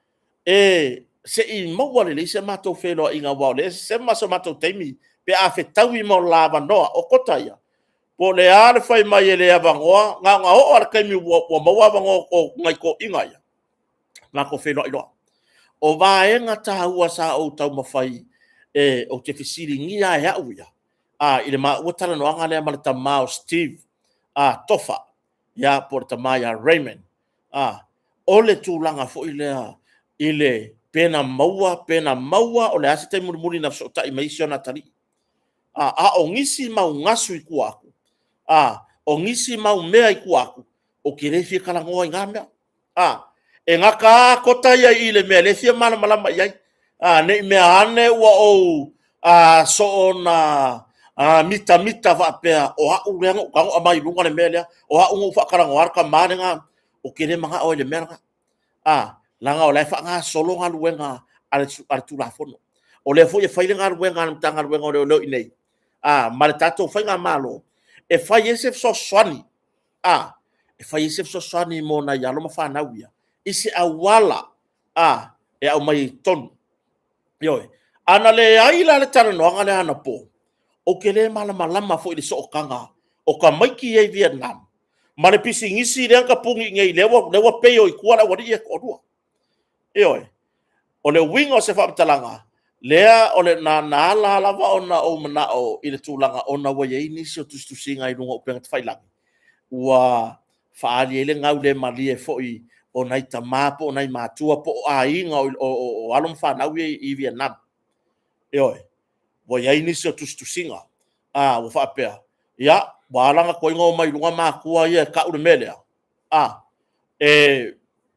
e se i maua lelei se matou feiloaiga, aua o lea e sema so matou taimi pe a fetaui ma o la avanoa. O Kota ia, po o le a le fai mai e le avanoa, na ona oo lava i le taimi ua maua avanoa o nai toeaiina ia, matou feiloai loa. O vaega taua sa ou taumafai e ou te fesiligia e au ia, a, i le maua talanoaga lea ma le tama o Steve Tofa, ia po o le tama ia Raymond, a, o le tulaga foi lea i le pe na maua, pe na maua, o le a se taimi mulimuli na fesootai mai ai si ona atalii. A o nisi mau gasu i tua atu, o nisi mau mea i tua atu, ou te le fia talanoa i na mea. E gata lava kota ia i le mea le fia malamalama i ai. Ne i mea ane ua ou soona mitamita faapea o au lea na ou tago aumai i luga le mea lea, o au na ou faatalanoa le tama lena, ou te le manao ai i le mea lena. Leaga o la e faagasolo galuega a le Tulafono. O lea foi e fai le galuega a le Matagaluega o Leoleo i inei ma le tatou Faigamalo, e fai ai se fesoasoani, e fai ai se fesoasoani mo nai alo ma fanau ia, i se auala e aumai ai i totonu. Ioe. A na leai la le talanoaga lea anapo, ou te le malamalama foi i le sootaga o tamaiti ia i Vietnam ma le pisinisi lea na tapuni i inei lea ua pay i tua le aualii ia e toalua. Ioe. O le uiga o se faamatalaga, lea na ala lava ona ou manao i le tulaga ona ua i ai nisi o tusitusiga i luga o upega tafailagi, ua faaali ai le gaulemalie foi o nai tama po o nai matua po o aiga o alo ma fanau ia i Vietnam. Ioe. Ua i ai nisi o tusitusiga ua faapea, ia, ua ala la ona tuai ona omai i luga matua ia e tau le mea lea,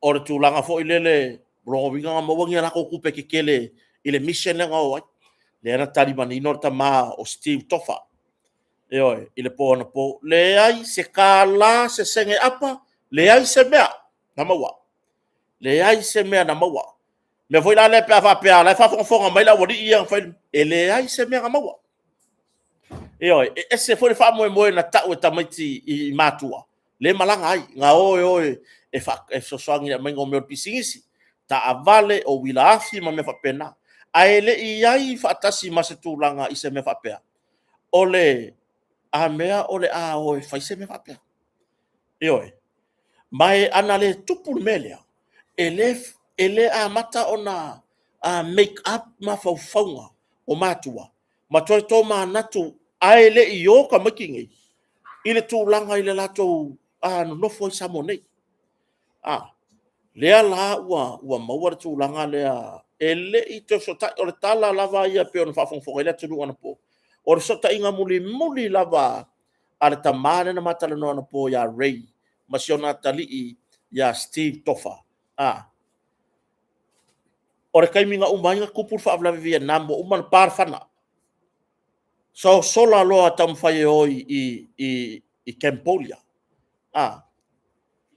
o le tulaga foi lele, o lona uiga na maua ni a latou tupe tetele i le mission lea na o ai. Lea na tali manino le tama o Steve Tofa, ioe, i le po anapo, leai se $1, se sene apa, leai se mea na maua, leai se mea na maua. O le mea foi la lea pe a faapea o la e faafogafoga mai le aualii ia na fai le... e leai se mea na maua. Ioe, e ese foi le faamoemoe na tau e tamaiti i matua, lea e malaga ai, na o e o e fesoasoani i le aumaiga o mea o pisinisi, taavale, o uila afi ma mea faapena. Ae le i i ai faatasi ma se tulaga i se mea faapea, o le a mea o le a o e fai se mea faapea? Ioe. Ma ana le tupu le mea lea, e le amata ona make up mafaufauga o matua ma toe tomanatu ae le i o tamaiti nei i le tulaga i le latou nonofo ai i Samoa nei. Lea la ua maua le tulaga lea, e le i toe fesootai. O le tala lava ia pei ona faafogafoga ai le atunuu anapo, o le fesootaiga mulimuli lava a le tama lea na ma talanoa anapo ia Ray ma si ona atalii ia Steve Tofa, o le taimi na uma ai ona tupu le faalavelave i Vietnam ua uma ona pa le fana, sosola loa taumafai e o i Cambodia.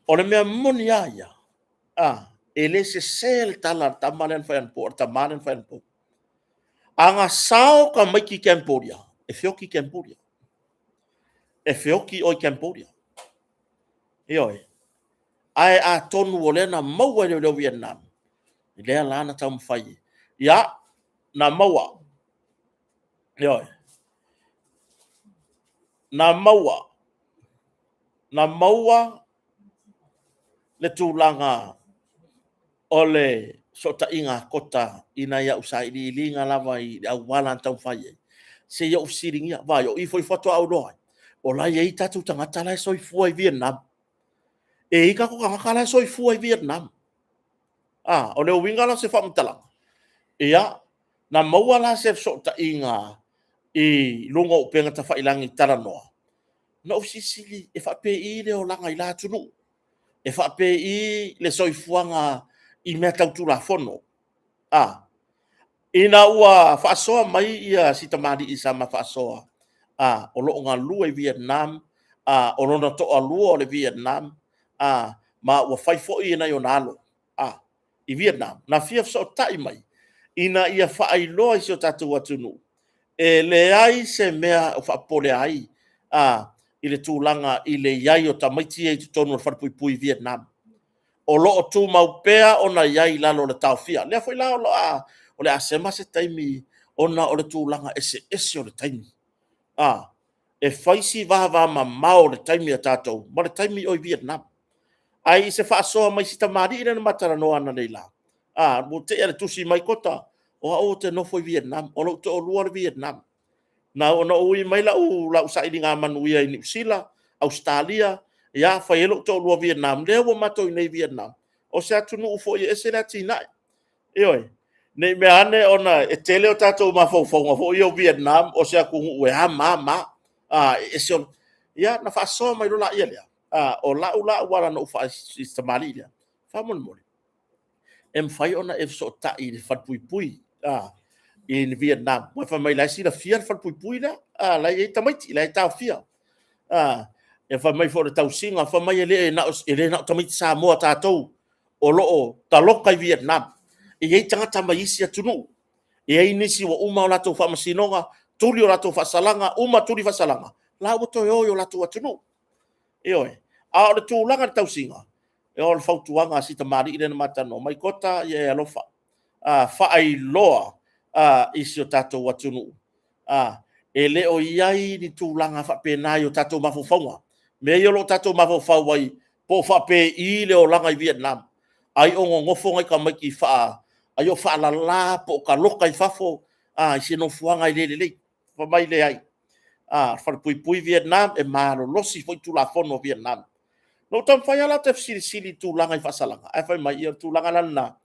O le mea moni lava ia, e le sese le tala a le tama lea na fai anapo, o le tama lea na fai anapo. A na sao tamaiti i Cambodia, e feoti Cambodia, e feoti oe i Cambodia. Ioe. Ae atonu o lea na maua e leoleo o Vietnam, lea la na taumafai. Ia, na maua, ioe, na maua, na maua le tulaga o le fesootaiga a Kota i nai au sailiiliga lava i le auala na taumafai ai, se i ou fesiligia. Vaai, o i foi faatoa ou iloa ai, o la e i ai tatou tagata la e soifua i Vietnam. E i ai tatou tagata la e soifua i Vietnam. O le uiga la o se faamatalaga, ia, na maua la se fesootaiga i luga o upega tafailagi talanoa, na ou fesilisili e faapei le olaga i la atunuu, e faapei le soifuaga i mea tau Tulafono. Ina ua faasoa mai si tamalii sa ma faasoa, o lo o galue i Vietnam, o lona toalua o le Vietnam, ma ua fai foi nai ona alo i Vietnam, na fia fesootai mai ina ia faailoa i si o tatou atunuu, e leai se mea o faapopole ai i le tulaga i le i ai o tamaiti ia i totonu o le falepuipui i Vietnam. O lo o tumau pea ona i ai i lalo o le taofia. O lea foi la o le a sema se taimi ona o le tulaga eseese o le taimi. E fai si vavamamao o le taimi a tatou ma le taimi o i Vietnam. Ae i se faasoa mai si tamalii lea na ma talanoa analeila, ua tea i le tusi mai Kota, o au ou te nofo i Vietnam, o lou toalua le Vietnam. Na ou ui mai lau sailiga manuia i Niu Sila, Ausetalia, ia fai ai lou toalua Vietnam, lea ua matou i inei i Vietnam. O se atunuu foi e ese le atinae. Ioe. Ne i mea ane ona e tele o tatou mafaufauga foi ia o Vietnam o se atunuu e a ma, a, e ese ona... Ia, na faasoa mai loa lea lea, a, o lau la auala na ou faai i si tamalii lea, faamolemole, e mafai ona e fesootai i le falepuipui i Vietnam, aua fai mai o la e silafia le falepuipui lea, o la e i ai tamaiti, o la e taofia. Ia fai mai foi o le tausiga, fai mai e le na o tamaiti Samoa o tatou o lo o taloka i Vietnam, e i ai tagata mai isi atunuu, e i ai nisi ua uma a latou faamasinoga, tuli o latou faasalaga, uma tuli faasalaga, la ua toe o i o latou atunuu. Ioe. A o le tulaga i le tausiga, o le fautuaga a si tamalii lea na ma talanoa, mai Kota ia e alofa, faailoa i si o tatou atunuu, e le o i ai ni tulaga faapena i o tatou mafaufauga. Mea ia o lo o tatou mafaufau ai po o faapei le olaga i Vietnam, ai o nonofo nai tamaiti ai o faalala po o taloka i fafo i se nofoaga e le lelei. Fai mai leai, falepuipui Vietnam, e malolosi foi Tulafono a Vietnam. Na ou taumafai lava la ou te fesilisili i tulaga i faasalaga, ae fai mai, ia o le tulaga la lena,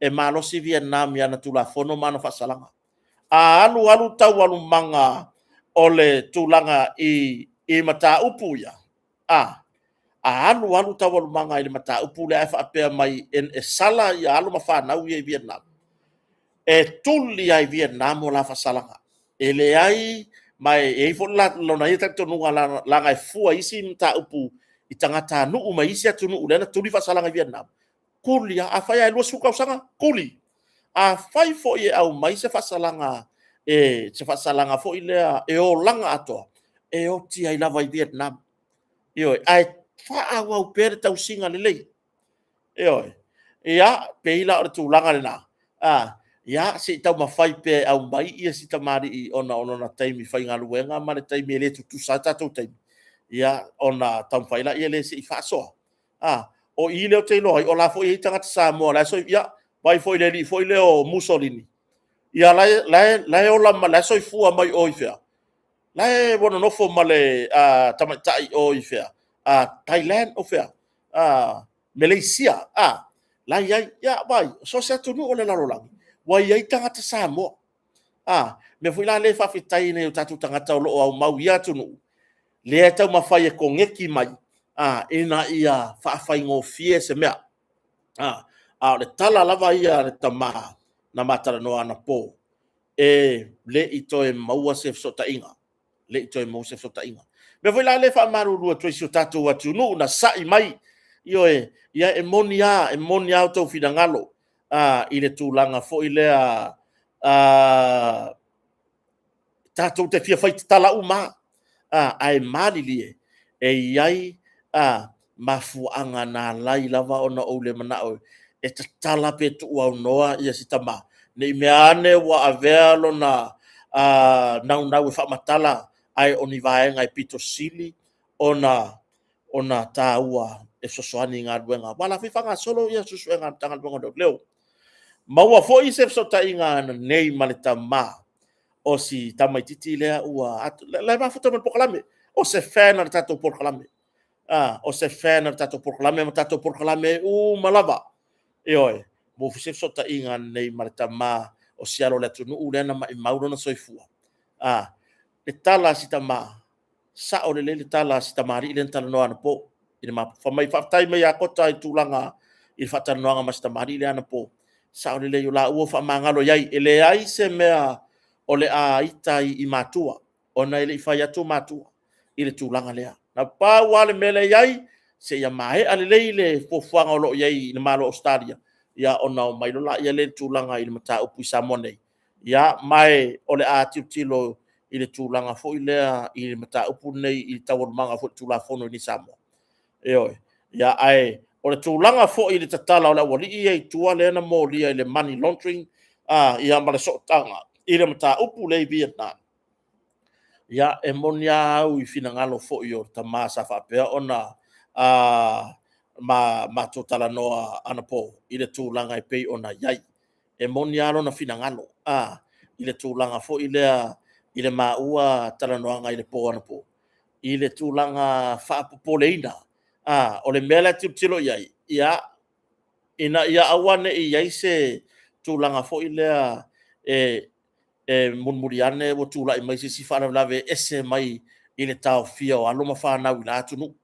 e malosi Vietnam i ana Tulafono ma ana faasalaga. A alu alu taualumaga o le tulaga i mataupu ia, a alu alu taualumaga i le mataupu lea ae faapea mai e sala alo ma fanau ia i Vietnam, e tuli lava i Vietnam o la faasalaga. E leai, ma e i ai foi lona ia talitonuga leaga e fua i isi mataupu i tagatanuu mai isi atunuu lea na tuli faasalaga i Vietnam, tuli lava. Afai lava e 20 tausaga, tuli. Afai foi e aumai se faasalaga se faasalaga foi lea e olaga atoa, e oti ai lava i Vietnam. Ioe, ae faaauau pea le tausiga lelei. Ioe. Ia, pei la o le tulaga lena, ia se i taumafai pea e aumai si tamalii ona o lona taimi faigaluega ma le taimi e le tutusa ai tatou taimi, ia ona taumafai lea se i faasoa. O i lea ou te iloa ai, o la e foi e i ai tagata Samoa o la e... ia, vaai foi i le alii foi lea o Mussolini, ia la e ola ma la e soifua mai o i fea? La e ua nonofo ma le tamaitai i o i fea? Thailand po o fea? Maleisia, la e i ai. Ia vaai, so o se atunuu o le lalolagi, ua i ai tagata Samoa. O le mea foi la lea e faafetai ai i nai o tatou tagata o lo o aumau i ia atunuu, lea e taumafai e koneti mai, ina ia faafaigofie se mea. A o le tala lava ia a le tama na ma talanoa anapo, e le i toe maua se fesootaiga, le i toe maua se fesootaiga. O le mea foi la lea e faamalulu atu ai i si o tatou atunuu na sa'i mai, ioe, ia e moni lava outou finagalo i le tulaga foi lea tatou te fia fai tatala uma lava, ae malilie, e i ai mafuaaga na ala ai lava ona ou le manao e tatala pe tuuaunoa si tama, ne i mea ane ua avea lona naunau e faamatala, ae o ni vaega e pito sili ona taua e fesoasoani i galuega, aua o la e foi e faagasolo suesuega a le Matagaluega o Leoleo. Maua foi se fesootaiga ananei ma le tama o si tamaitiiti lea ua... la e mafuta ma le polokalame. O se fan o le tatou polokalame. O se fan o le tatou polokalame ma tatou polokalame uma lava. Ioe, maua foi se fesootaiga ananei ma le tama o si alo o le atunuu lea na maumau lona soifua. Le tala a si tama, sao lelei le tala a si tamalii lea na talanoa anapo. Fai mai, faafetai mai ia Kota i le tulaga i le faatalanoaga ma si tamalii lea anapo. Sao lelei o la ua faamagalo i ai, e leai se mea o le a ita ai i matua, ona e le i fai atu matua i le tulaga lea. Na pau lava le mea lea e i ai, seia maea lelei le fuafuaga o lo o i ai i le Malo o Ausetalia, ia ona omai loa lea i le tulaga i le mataupu i Samoa nei. Ia ma o le a tilotilo i le tulaga foi lea i le mataupu lenei i taualumaga foi o le Tulafono i Samoa. Ioe. Ia ae o le tulaga foi i le tatala o le aualii ia i tua lea na molia i le money laundering ia ma le sootaga i le mataupu lea i Vietnam, ia, e moni lava au i finagalo foi o tama sa faapea ona matou talanoa anapo i le tulaga e pei ona i ai. E moni lava lona finagalo i le tulaga foi lea i le maua talanoaga i le po anapo, i le tulaga faapopoleina. O le mea la e tilotilo i ai, ia, ina ia aua ne i i ai se tulaga foi lea e mulimuli ane ua tulai mai se isi faalavelave e ese mai i le taofia o alo ma fanau i la atunuu.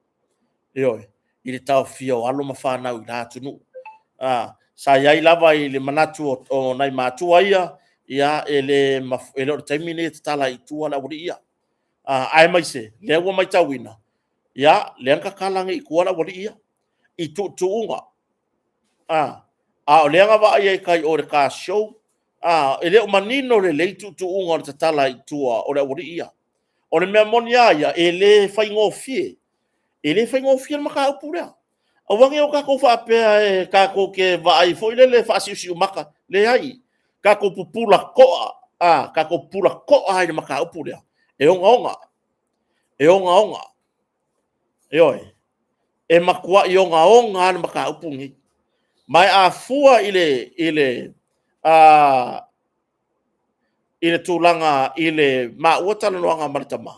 Ioe, i le taofia o alo ma fanau i la atunuu. Sa i ai lava i le manatu o nai matua ia, ia e le o le taimi lenei e tatala ai i tua le aualii ia. Aemaise lea ua matauina, ia, lea na tatala nei i tua le aualii ia i tuutuuga. A o lea na vaaia i tai i o i le car show, e le o manino lelei tuutuuga o le tatala i tua o le aualii ia. O le mea moni lava ia, e le faigofie, e le faigofie le mataupu lea. Aua ne i o tatou faapea e tatou te vaai foi lele faasiusiumata, leai, tatou pupula toa, tatou pupula toa i le mataupu lea, e ogaoga, e ogaoga. Ioe, e matuai ogaoga lava le mataupu lenei. Ma a fua i le tulaga i le maua talanoaga ma le tama,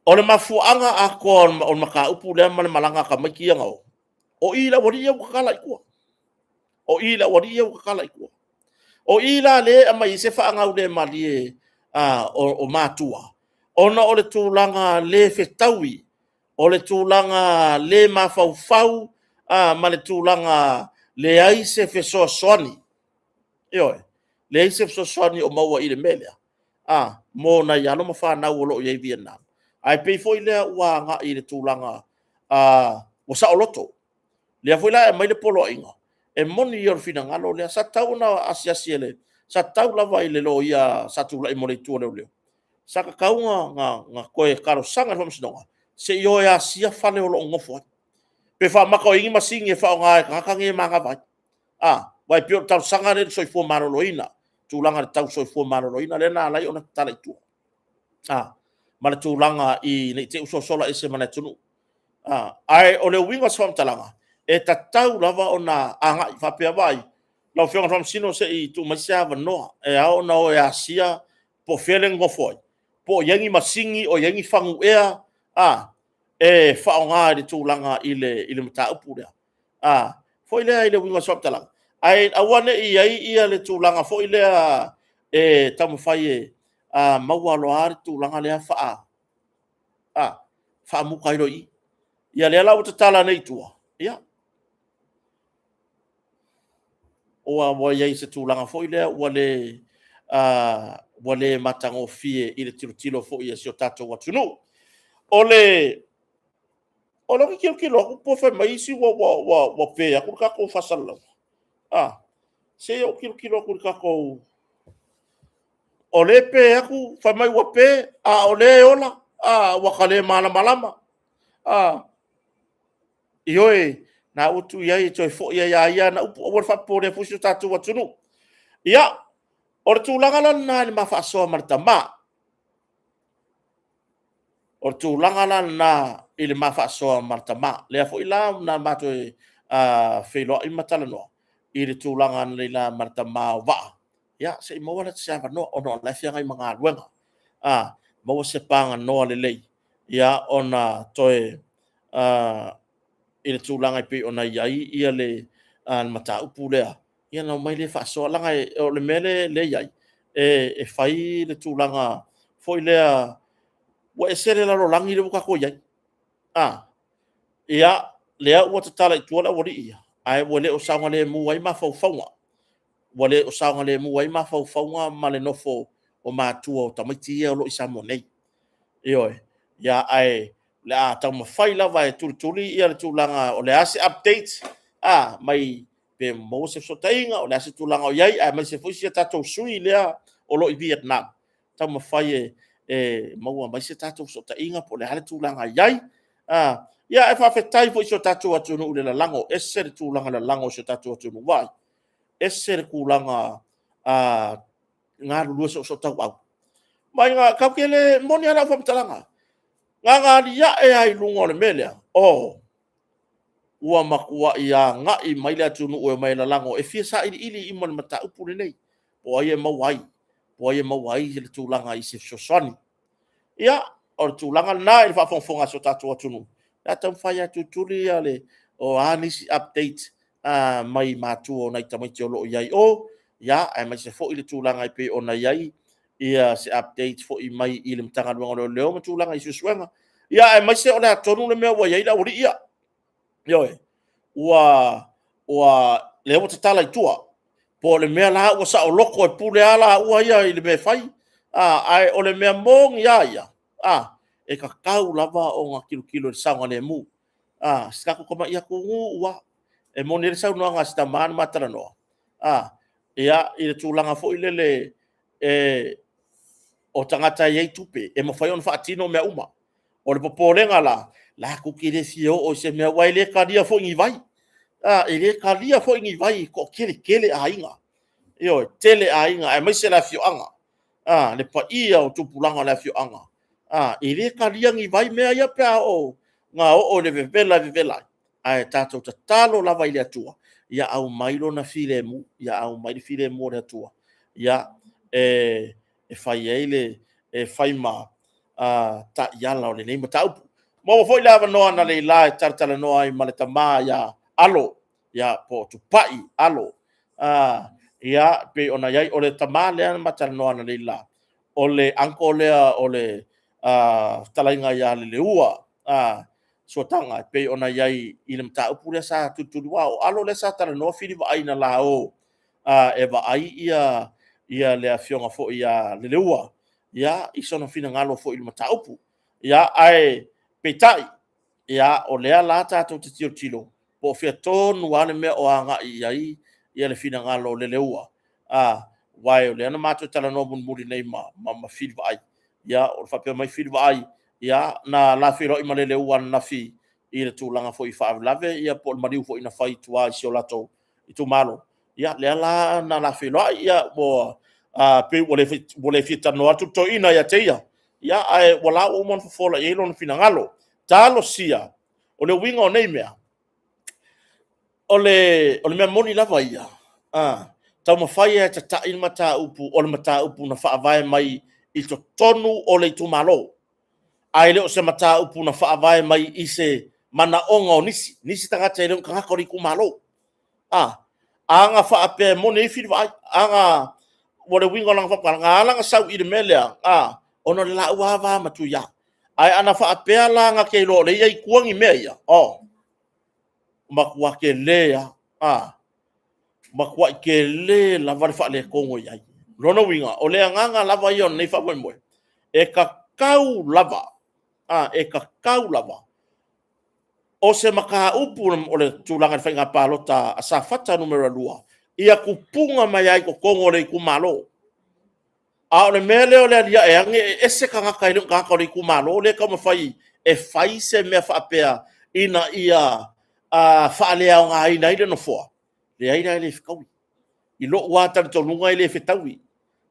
o le mafuaaga atoa o le mataupu lea ma le malaga a tamaiti ia na o, o i i le aualii ia ua tatala i tua. O i i le aualii ia ua tatala i tua. O i la lea e aumai ai se faagaulemalie o matua, ona o le tulaga le fetaui, o le tulaga le mafaufau ma le tulaga leai se fesoasoani. Ioe, leai se fesoasoani o maua i le mea lea mo nai alo ma fanau o lo o i ai i Vietnam. Ae pei foi lea ua agai i le tulaga ua saoloto. Lea foi la e aumai le poloaiga, e moni ia o le finagalo lea. Sa tatau ona asiasi e le... sa tatau lava i le loia sa tulai mo le itu a leoleo, sa tatau ona toe talosaga i le faamasinoga, se i o e asia fale o lo o nonofo ai. Pe faamata o i ai ni masini e faaaoga e tagata nei e manava ai. Aua e pei o le talosaga lea i le soifua maloloina, tulaga tau soifua maloloina lea na ala ai ona tatala i tua, ma le tulaga ne i te i ua sosola ese ma le atunuu. Ae o le uiga o se faamatalaga, e tatau lava ona agai, faapea, vaai, lau Afioga i le Faamasino, se i tuu mai se avanoa e ao ona o e asia po o fea le nonofo ai, po o i ai ni masini o i ai ni fagu ea e faaaoga i le tulaga i le mataupu lea. Foi lea i le uiga o se faamatalaga, ae aua ne i i ai le tulaga foi lea e taumafai e maua loa le tulaga lea faamuta ai loa i i. Ia lea la ua tatala nei i tua, ia, ua i ai i se tulaga foi lea ua le matagofie i le tilotilo foi a si o tatou atunuu. O lea ou te tilotilo atu po o fai mai isi ua pe atu le tatou faasalalauga. Se i ou tilotilo atu i le tatou... O lea e pe atu, fai mai ua pe, a o lea e ola. Ua ta le malamalama. Ioe, o lena ua tuu i ai e toe foi lava ia i ia ana upu, aua le faapopoleina foi si o tatou atunuu. Ia, o le tulaga la lena i le ma faasoa ma le tama. O le tulaga la lena i le ma faasoa ma le tama. Lea foi la na ma toe feiloai ma talanoa i le tulaga analeila ma le tama o Vaa, ia se i maua se avanoa ona o la e feagai ma galuega. Maua se paganoa lelei ona toe i le tulaga e pei ona i ai le mataupu lea, ia ona omai lea faasoa. Leaga o le mea lea e i ai, e fai le tulaga foi lea ua ese le lalolagi lea ua tatou i ai. Ia, lea ua tatala i tua le aualii ia, ae ua le o saogalemu ai mafaufauga. Ua le o saogalemu ai mafaufauga ma le nofo o matua o tamaiti ia o lo o i Samoa nei. Ioe. Ae o le a taumafai lava e tulituli le tulaga o le a se update mai pe maua se fesootaiga, o le a se tulaga o i ai, aemaise foi si a tatou sui lea o lo o i Vietnam, taumafai e maua mai se tatou fesootaiga po o le a le tulaga e i ai. Ae faafetai foi i si o tatou atunuu i le lalago, e ese le tulaga lalago o si o tatou atunuu. Vaai, e ese le tulaga galulue soosootaua. Ma tatou te le... e moni lava lau faamatalaga, na ona aliae lava i luga o le mea lea, oh, ua matuai agai mai le atunuu e omai e lalago e fia sailiili mo le mataupu lenei, po o ai e maua ai, po o ai e maua ai le tulaga i se fesoasoani. Ia, o le tulaga lena i le faafogafoga a si o tatou atunuu, o le a taumafai lava e tulituli o a nisi update mai matua o nai tamaiti o lo o i ai o, ia, aemaise foi le tulaga e pei ona i ai ia se update foi mai i le Matagaluega o Leoleo ma tulaga i suesuega. Ia, aemaise o le a tonu le mea ua i ai le aualii ia. Ioe, ua lea ua tatala i tua. Po o le mea la ua saoloto e pule lava laua ia i le mea e fai. Ae o le mea moni lava ia, e tatau lava ona tilotilo i le saogalemu. Si o tatou tamai atunuu lava. E moni ai le saunoaga a si tama na ma talanoa, ia, i le tulaga foi lele o tagata e i ai tupe, e mafai ona faatino mea uma. O le popolega la, latou te le fia oo i se mea, aua e le talia foi ni vai. E le talia foi ni vai e toatele tele aiga. Ioe, tele aiga aemaise le afioaga, le paia o tupulaga o le afioaga. E le talia ni vai mea ia pe a oo ina oo i le vevela e vevela ai. Ae tatou tatalo lava i le Atua ia aumai lona filemu, ia aumai le filemu o le Atua e fai ai le, e fai ma taiala o lenei mataupu. Maua foi le avanoa analeila e talatalanoa ai ma le tama ia Alo, ia po o Tupai Alo. Ia, pei ona i ai, o le tama lea na ma talanoa analeila, o le uncle lea o le fetalaiga ia Leleua Suataga e pei ona i ai i le mataupu lea sa tulituli, aua o Alo lea sa talanoa Fili Vaai na la o e vaai ia le afioga foi ia Leleua ia i sona finagalo foi i le mataupu. Ia, ae peitai, ia, o lea la tatou te tilotilo po o fea tonu lava le mea o agai i ai le finagalo o Leleua, aua o lea na matou talanoa mulimuli nei ma Fili Vaai, ia o faapea mai Fili Vaai, ia na la feiloai ma Leleua ananafi i le tulaga foi i faalavelave ia po o le maliu foi na fai i tua i si o latou itumalo. Ia lea la na la feiloai, ia ua pei ua le fia talanoa atu le toeaina ia te ia, ia ae ua la ua uma ona fofola i ai lona finagalo. Talosia, o le uiga o nei mea, o le mea moni lava ia, taumafai e tatai le mataupu, o le mataupu na faavae mai i totonu o le itumalo, ae le o se mataupu na faavae mai i se manaoga o nisi, nisi tagata e le o ni tagata o le itumalo. A na faapea e moni ai Fili Vaai, a na, o le uiga o lana faamatalaga, na ala ona sau i le mea lea, ona o le laua lava va ma Tuia. Ae ana faapea la na te iloa o lea e i ai i tua ni mea ia, oh, matua tele lava, matuai tele lava le faaletonu e i ai. O lona uiga, o le agaga lava ia o lenei faamoemoe, e tatau lava, e tatau lava o se mataupu o le tulaga i le faiga palota a Safata Nu.2, ia tupuga mai lava i totonu o le itumalo. A o le mea lea o le aliae ane e ese tagata e le o ni tagata o le itumalo lea e taumafai e fai se mea faapea ina ia faaleaogaina ai le Nofoa, leai la e le fetaui. I lou lava talitonuga e le fetaui.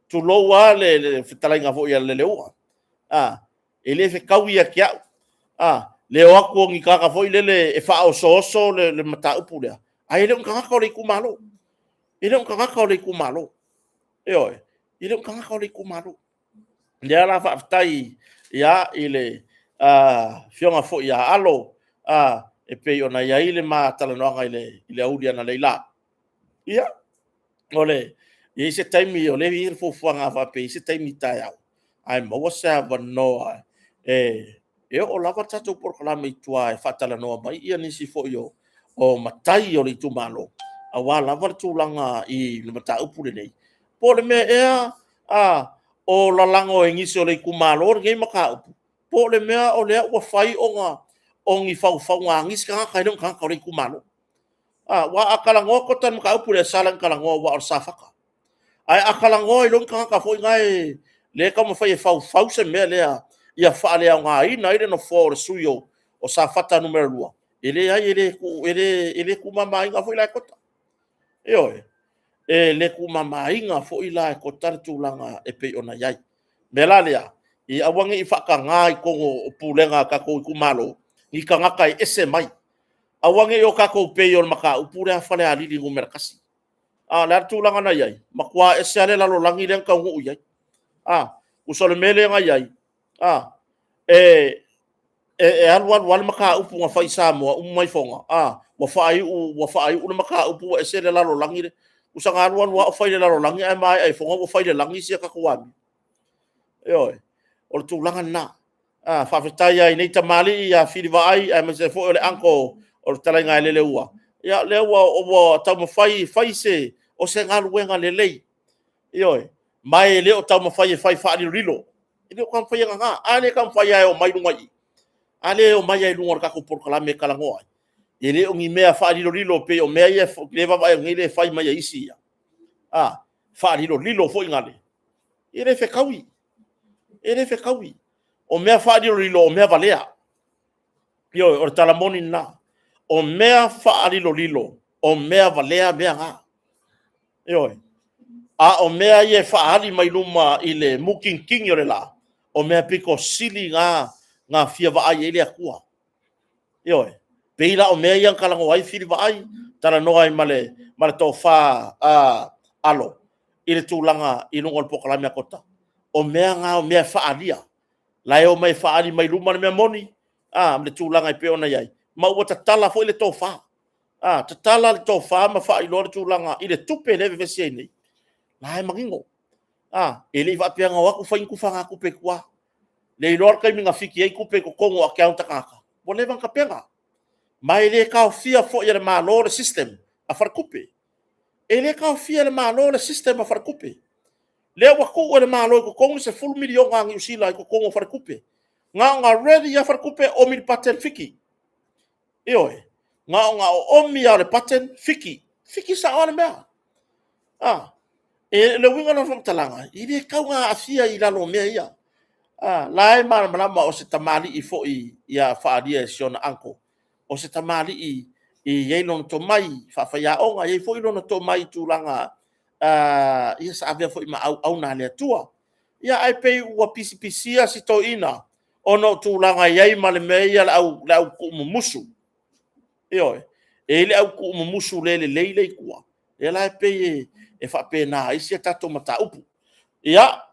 Tulou lava le fetalaiga foi ia Leleua, e le fetaui ia te au, le o atu o ni tagata foi lele e faaosooso le mataupu lea, ae le o ni tagata o le itumalo. E le o ni tagata o le itumalo. Ioe, e le o ni tagata o le itumalo. O lea la faafetai i le afioga foi ia Alo e pei ona i ai le ma talanoaga i le aoauli analeila. Ia, o le i ai se taimi, o lea e i ai le fuafuaga a faapea e i ai se taimi taeao, ae maua se avanoa e oo lava le tatou polokalame i tua e faatalanoa mai nisi foi o matai o le itumalo, aua lava le tulaga i le mataupu lenei. Po o le mea ea o lalago e nisi o le itumalo lenei mataupu, po o le mea o lea ua fai ona o ni faufauga a nisi tagata e le o ni tagata o le itumalo. Aua a talanoa Kota i le mataupu lea, e sala ina talanoa aua o le Safata. Ae a talanoa ai loa ni tagata foi lea e taumafai e faufau se mea lea ia faaleaogaina ai le nofoa o le sui usufono o Safata 2, e leai, e le tuumamaina foi la e Kota. Ioe, e le tuumamaina foi la e Kota le tulaga e pei ona i ai. O le mea la lea, ia aua ne i faataga i totonu o pulega a tatou itumalo ni tagata e ese mai. Aua ne i o tatou pei o le mataupu lea a Falealili 1. A o le a le tulaga na i ai? Matua ese lava le lalolagi lea na taunuu i ai. Tusa o le mea lea na i ai, E alu alu lava le mataupu na fai i Samoa, uma mai Foga, a, ua faaiu, ua faaiu le mataupu ua ese le lalolagi le... Tusa na alu alu lava o fai i le lalolagi ae maea ifoga ua fai i le lagi si a tatou amio. Ioe, o le tulaga lena. Faafetai lava i nei tamalii ia Fili Vaai aemaise ai foi o le uncle o le fetalaiga ia Leleua, ia o lea ua taumafai e fai se galuega lelei. Ioe, ma e le o taumafai e fai faalilolilo, e le o taumafai e nana. A lea e taumafai lava e omai i luga i i. A lea e omai lava i luga o le tatou polokalame e talanoa ai. E le o ni mea faalilolilo pei o mea ia e vaavaai atu nei lea e fai mai e isi ia, a, faalilolilo foi lale, e le fetaui, e le fetaui. O mea faalilolilo o mea valea. Ioe, o le tala moni lena. O mea faalilolilo, o mea valea mea na. Ioe. A o mea ia e faaali mai luma i le mutinitini o le la, o mea aupito sili na na fia vaai i ai le Atua. Ioe. Pei la o mea ia na talanoa ai Fili Vaai, talanoa ai ma le tofa Alo i le tulaga i luga o le polokalame a Kota. O mea na o mea e faaalia, la e omai e faaali mai luma le mea moni ma le tulaga e pei ona i ai, ma ua tatala foi le tofa, tatala le tofa ma faailoa le tulaga i le tupe lea e vevesi ai nei, o la e manino. E le i faapea na o atu fai ni tufagatupe i tua. Le iloa le taimi na fiki ai tupe i totonu o account a tagata, ua leva ona tapena. Ma e le taofia foi e le Malo le system a faletupe. E le taofia e le Malo le system a faletupe. Lea ua tuu e le Malo i totonu le $10 miliona a Niu Sila i totonu o faletupe. Na ona ready lava faletupe omi le button, fiki. Ioe. Na ona oomi lava o le button, fiki. Fiki sao lava le mea. O le uiga la o le faamatalaga, e le tatau ona aafia i lalo o mea ia. O la e malamalama o se tamalii foi ia faaalia e si ona uncle, o se tamalii e i ai lona tomai faafaiaoga, e i ai foi lona tomai i tulaga, ia sa avea foi ma auauna a le Atua. Ia ae pei ua pisipisia si toeaina ona o tulaga e i ai ma le mea ia o le au tuumumusu. Ioe. E i ai le au tuumumusu le lelei lea e i tua, lea la e pei e faapena ai si a tatou mataupu. Ia,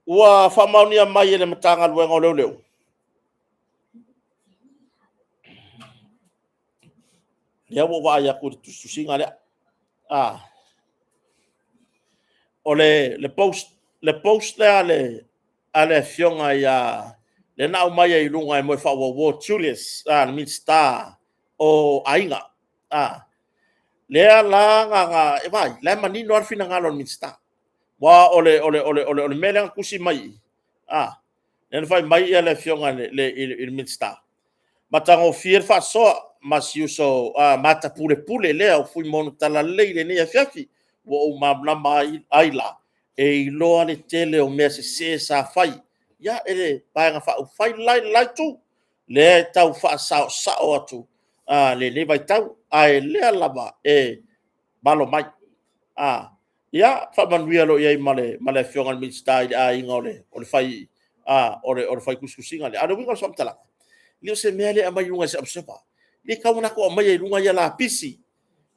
ua faamaonia mai e le Matagaluega o Leoleo, lea ua ou vaai atu i le tusitusiga lea. O le post lea a le Afioga ia, lea na aumai ai i luga e Moefaauouo Julius, le Minisita o Aiga. Lea la na vaai, o la e manino lava le finagalo o le Minisita. Aua o le mea lea na tusi mai i i, lea na fai mai le Afioga i le Minisita, matagofie le faasoa ma si uso matapulepule lea o Fuimaono Talalelei i lenei afiafi. Ua ou malamalama ai la, e iloa le tele o mea sese sa fai e le Vaega Faaupufai le la i le la Itu, lea e tau faasaosao atu lenei vaitau, ae o lea lava e valo mai. Ia faamanuia o lo o i ai ma le Afioga i le Minisita i le aiga o le fai tusitusiga lea. A o le uiga o le faamatalaga, e le o se mea lea e aumai i luga e se Observer. E le tatau ona latou aumaia i luga ia lapisi,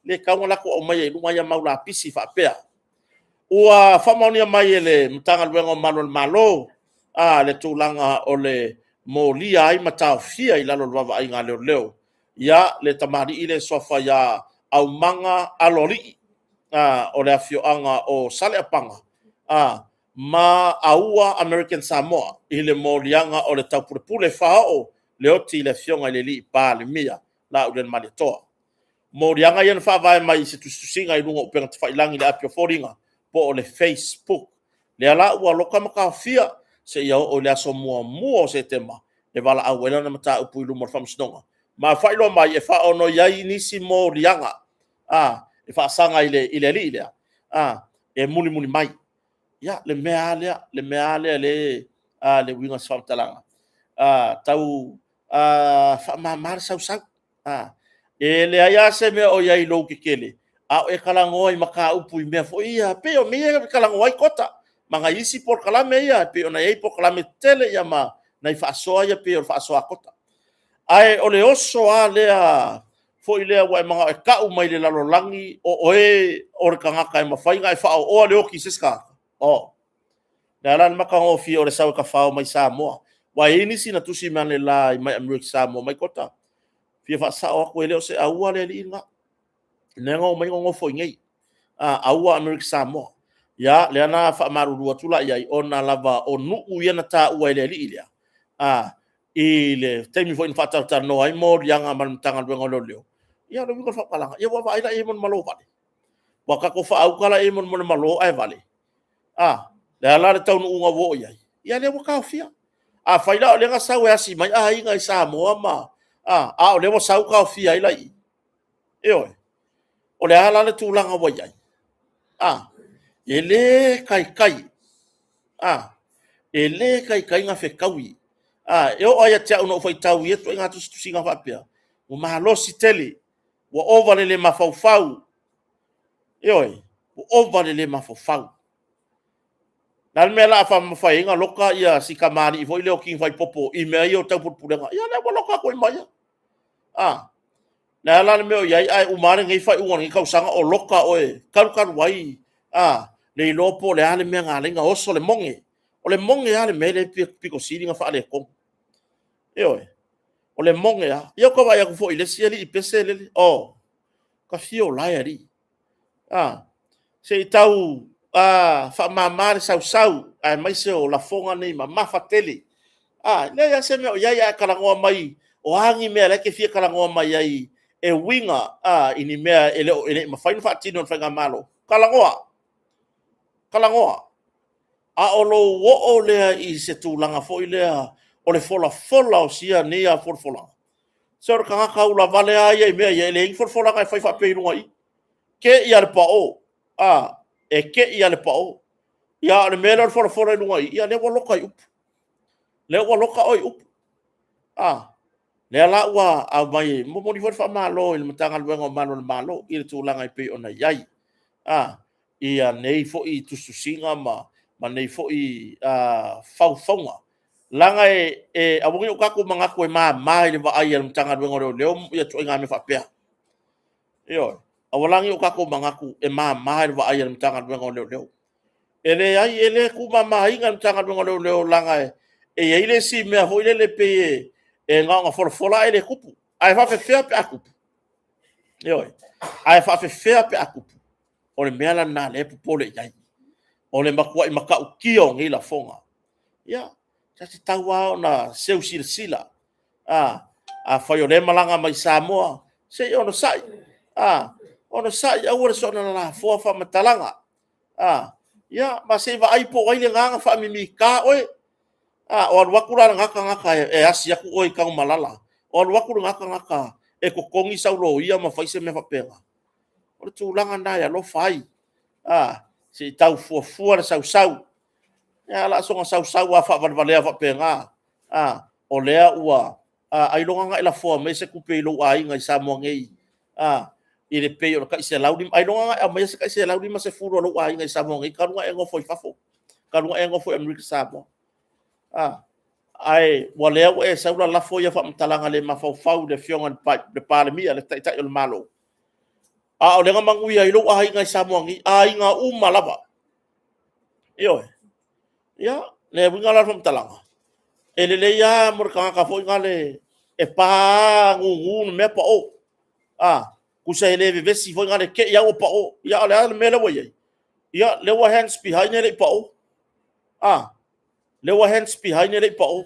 e le tatau ona latou aumaia i luga ia mau lapisi faapea. Ua faamaonia mai e le Matagaluega o Malu a le Malo le tulaga o le molia ai ma taofia i lalo o le vaavaaiga a leoleo le tamalii lea e suafa ia Aumaga Aloalii, o le afioaga o Saleapaga ma Aua American Samoa i le moliaga o le taupulepule faaoo le oti i le afioga i le alii Palemia, Laaulialemalietoa. Moliaga ia na faavae mai i se tusitusiga i luga o upega tafailagi i le api o foliga po o le Facebook. Lea la ua loka ma taofia seia oo i le aso 1 o Setema e valaau ai lana mataupu i luma o le Faamasinoga. Ma faailoa mai, e faaono i ai nisi moliaga e faasaga i le alii lea e mulimuli mai. Ia, le mea lava lea, le mea lava lea le uiga o se faamatalaga, tau faamama le sausau. E leai lava se mea o i ai i lou tetele, a o e talanoa i mataupu i mea foi ia, pei o mea ia e talanoa ai Kota ma nai isi polokalame ia pei ona i ai polokalame tetele ma nai faasoa ia pei o le faasoa a Kota. Ae o le oso lava lea foi lea ua e manao e tau mai le lalolagi o oe o le tagata e mafai ona e faaooa le oti i se isi tagata, o le a la le matagofie o le sau e tafao mai Samoa? Aua e i ai nisi na tusi mai analeila mai Amerika Samoa mai Kota, fia faasao atu e le o se aua le alii lena. Lea na omai nonofo i inei. Aua Amerika Samoa. Ia, lea na faamalulu atu la i ai, ona lava o nuu ia na taua e le alii lea, i le taimi foi na faatalatalanoa ai moliaga ma le Matagaluega o Leoleo, ia o le uiga o le faamatalaga, ia ua vaai la i ai ma le malo vale. Ua tatou faauta la i ai ma le malo ae vale. A, le a la le taunuuga ua oo i ai? Ia lea ua taofia. Afai la o lea na sau e asi mai aiga i Samoa ma, a o lea ua sau taofia ai la i i. Ioe. O le a la le tulaga ua i ai? A, e le taitai, a, e le taitai ona fetaui. A, e oo lava ia te au na ou faitau i ia ituaiga tusitusiga faapea, ua malosi tele, ua ova i le le mafaufau. Ioe, ua ova i le le mafaufau. O le a le mea o le a mafai ai ona loka si tamalii foi lea o King Faaipopo i mea ia o taupulepulega? Ia o lea ua loka atu ai ma ia. A, le a la le mea o i ai ae uma lava lenei faaiuga o lenei tausaga o loka oe talu talu ai, a, le iloa po o le a le mea na ala ai ona oso le moge. O le moge lava le mea lea e pito sili ona faaletonu. Ioe, o le moge lava. Ia ou te vaai atu foi i le isi alii pese lele, oh, ta fia o la e alii. A, se i tau faamama le sausau, aemaise o lafoga nei mamafa tele. A, e leai lava se mea o i ai, a e talanoa mai o a ni mea o la e te fia talanoa mai ai e uiga i ni mea e le i mafai ona faatino e le Faigamalo, talanoa, talanoa. A o lou oo lea i se tulaga foi lea o le folafola o sia nei folafolaga, se o le tagata ulavale lava ia i mea ia, e leai ni folafolaga e fai faapea i luga i i. Te i lava i le pao, a, e te i lava i le pao. A o le mea lea o le folafola i luga i i, ia o lea ua loka i upu. O lea ua loka oe i upu. A, lea la ua aumai, e momoli foi le faamalo i le Matagaluega o Malu o le Malo i le tulaga e pei ona i ai nei foi tusitusiga ma nei foi faufauga. Leaga e aua ne i o tatou manatu e mama i le vaai a le Matagaluega o Leoleo ia ituaiga mea faapea. Ioe. Aua la ne i o tatou manatu e mama i le vaai a le Matagaluega o Leoleo. E leai, e le tuumamaina e le Matagaluega o Leoleo, leaga e i ai le isi mea foi lele e pei e na ona folafola ae le tupu. Ae faapefea pe a tupu? Ioe. Ae faapefea pe a tupu? O le mea la lena o lea e popole i ai. O le matuai matautia o nei lafoga. Ia, sa tatau lava ona seu silasila. Afai o lea e malaga mai i Samoa, se i onosai, onosai, aua le soona lalafoa faamatalaga. Ia, ma se i vaai po o ai lena na faamimita oe. A, o alu atu la lena tagata e asi atu oe i Tanumalala, o alu atu lena tagata e totogi sau loia ma fai se mea faapena. O le tulaga lena e alofa ai, se i tau fuafua le sausau. Ae o le a soona sausau lava faavalevalea faapena, o lea ua ailoga na e lafoa mai se tupe i lou aiga i Samoa nei, i le pei o le tai $150, ailoga na e aumaia se tai $150 a lou aiga i Samoa nei talu ona e nofo i fafo, talu ona e nofo i Amerika Samoa? Ae o lea ua e sau lalafo ia faamatalaga le mafaufau i le Afioga i le Palemia, le Taitai o le Malo, a o lea na manuia ai lou aiga i Samoa nei, aiga uma lava. Ioe. Ia, le uiga la o le faamatalaga, e lelei lava mo le tagata foi lea e pa gugu le mea pao. A, tusa e le vevesi foi lea, te i lava ua pao. Ia a o le a le mea lea ua i ai? Ia, lea ua hands behind e le i pao. A, lea ua hands behind e le i pao.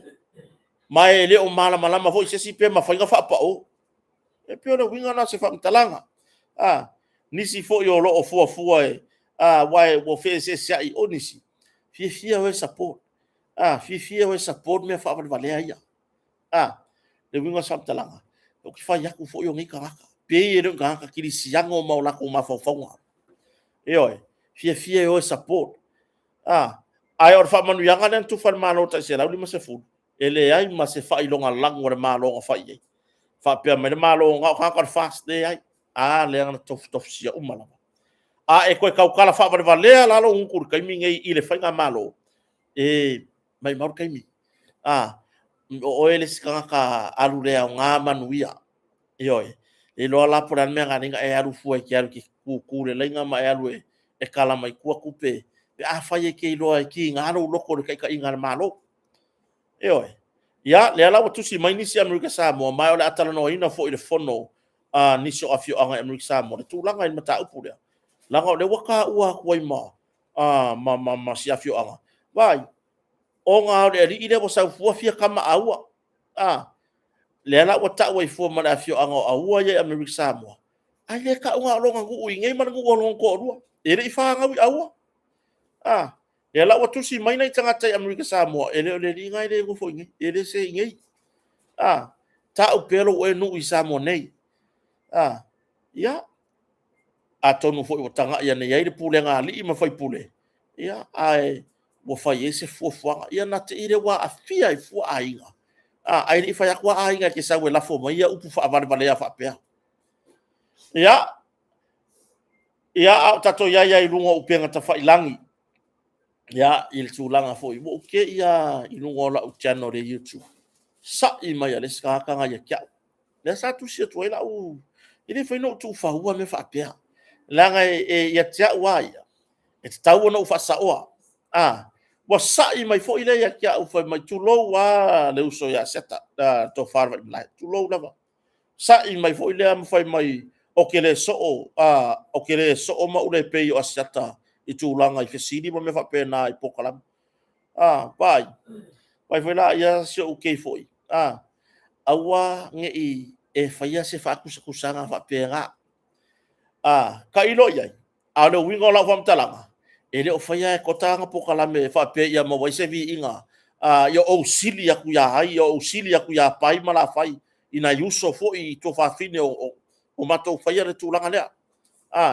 Ma e le o malamalama foi se isi pe mafai ona faapao. E pei o le uiga lena o se faamatalaga. A, nisi foi o lo o fuafua e, aua ua feeseeseai, o nisi, fiafia o e support. A, fiafia o e support mea faavalevalea ia. A, le uiga o se faamatalaga, ou te fai atu foi o nei tagata, pei e le o ni tagata kerisiano ma o latou mafaufauga. Ioe, fiafia e o e support. A, ae o le faamanuiaga lea na tufa e le Malo tai $150, e leai ma se faailoga lanu a le Malo na fai i ai. Faapea mai le Malo na o tagata o le FAST, leai. A lea na tofutofusia uma lava. A e toe tautala faavalevalea la lou gutu i le taimi nei i le Faigamalo, e maumau le taimi. A, o oe le isi tagata alu le aoga manuia. Ioe. E iloa la po o le a le mea na ala ai ona e alu fua e te alu e te tutu i le laina ma e alu e tala mai tua tupe, pe afai e te iloa e tiga lou loto i le taitaiga a le Malo. Ioe. Ia, lea la ua tusi mai nisi Amerika Samoa, ma o le a talanoaina foi i le fono a nisi o afioaga i Amerika Samoa le tulaga i le mataupu lea. Leaga o lea ua taua atu ai ma si afioaga. Vaai, ona o le alii lea ua sau fua fia tama Aua. A, lea la ua tau ai fua ma le afioaga o Aua ia i Amerika Samoa, ae le tau na o lona nuu i inei ma le nuu o lona toalua. E le i fanau i Aua. A, lea la ua tusi mai nai tagata i Amerika Samoa, e le o le alii lena e le nofo i inei, e le se i inei. A, tau pea lou ea nuu i Samoa nei. A, ia, atonu foi ua tagai ane i ai le pulega a alii ma faipule, ia, ae ua fai i ai se fuafuaga. Ia na te i lea ua aafia ai fua aiga, ae le i fai atu lava aiga e te sau e lafo mai ia upu faavalevalea faapea. Ia, ia a o tatou i ai lava i luga o upega tafailagi, ia, i le tulaga foi, ua ou te i lava i luga o lau channel o le YouTube, sa'i mai a le isi tagata lena ia te au. Lea sa tusi atu ai lau... E le mafai ona ou tuufaua mea faapea, leaga ia te au lava ia, e tatau ona ou faasaoa. Ua sa'i mai foi lea ia te au fai mai, tulou lava le uso ia Asiata, le Tofa ia Vaimalae, tulou lava. Sa'i mai foi lea ma fai mai, ou te le soo, ou te le soo ma ou le pei o Asiata i tulaga i fesili ma mea faapena i polokalame. Vaai, vaai foi la ia si ou kei foi, aua ne i e faia se faatusatusaga faapena. Tailo i ai, a o le uiga o lau faamatalaga, e le o faia e Kota ana polokalame faapea ia maua ai se viiga, ia ou sili atu ia ai, ia ou sili atu ia Pai ma Lafai i nai uso foi i tuafafine o matou faia le tulaga lea.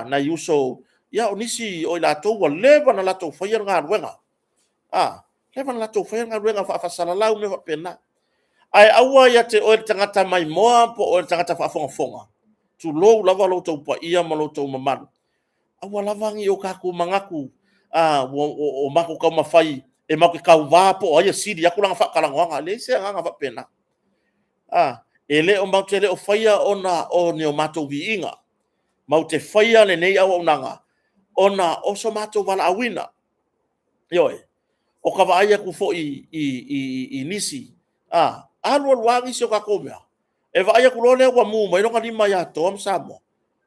Nai uso, ia o nisi o i latou ua leva ona latou faia le galuega, leva ona latou faia le galuega faasalalau ma mea faapena. Ae aua ia te oe le tagata maimoa po o oe le tagata faafogafoga, tulou lava lo outou paia ma lo outou mamalu, aua lava ne i o tatou manatu o matou taumafai e matou te tauva po o ai e sili atu lana faatalanoaga. E leai se agaga faapena. E le o matou te le o faia ona o ni o matou viiga, matou te faia lenei auaunaga ona o so matou valaauina. Ioe. O ka vaai atu foi i nisi, alu alu lava nisi o tatou mea, e vaai atu loa lea ua mu mai lona lima ia Toa ma Samoa,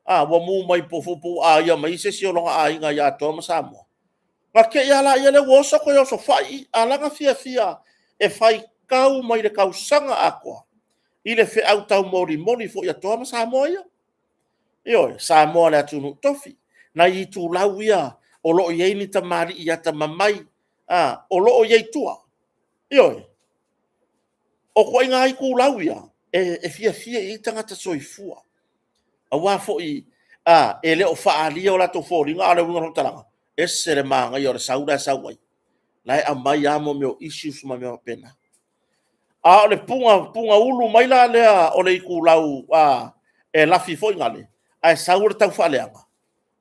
ua mu mai po ua aia mai se isi o lona aiga ia Toa ma Samoa. Ona te i lava lea ua oso toe osofai i i, a o la e na fiafia e faitau mai le tausaga atoa i le feau taumolimoli foi a Toa ma Samoa ia. Ioe, Samoa o le atunuu tofi, nai itulau ia o lo o i ai ni tamalii atamamai o lo o i ai i tua. Ioe. O ituaiga itulau ia e fiafia i ai tagata soifua, aua foi e le o faaalia o latou foliga, a o le uiga o le faamatalaga, e ese le manaia o le sau la e sau ai, la e aumai lava mea o issues ma mea faapena. A o le punaulu mai la lea o le itulau e lafi foi gale, ae sau o le taufaaleaga,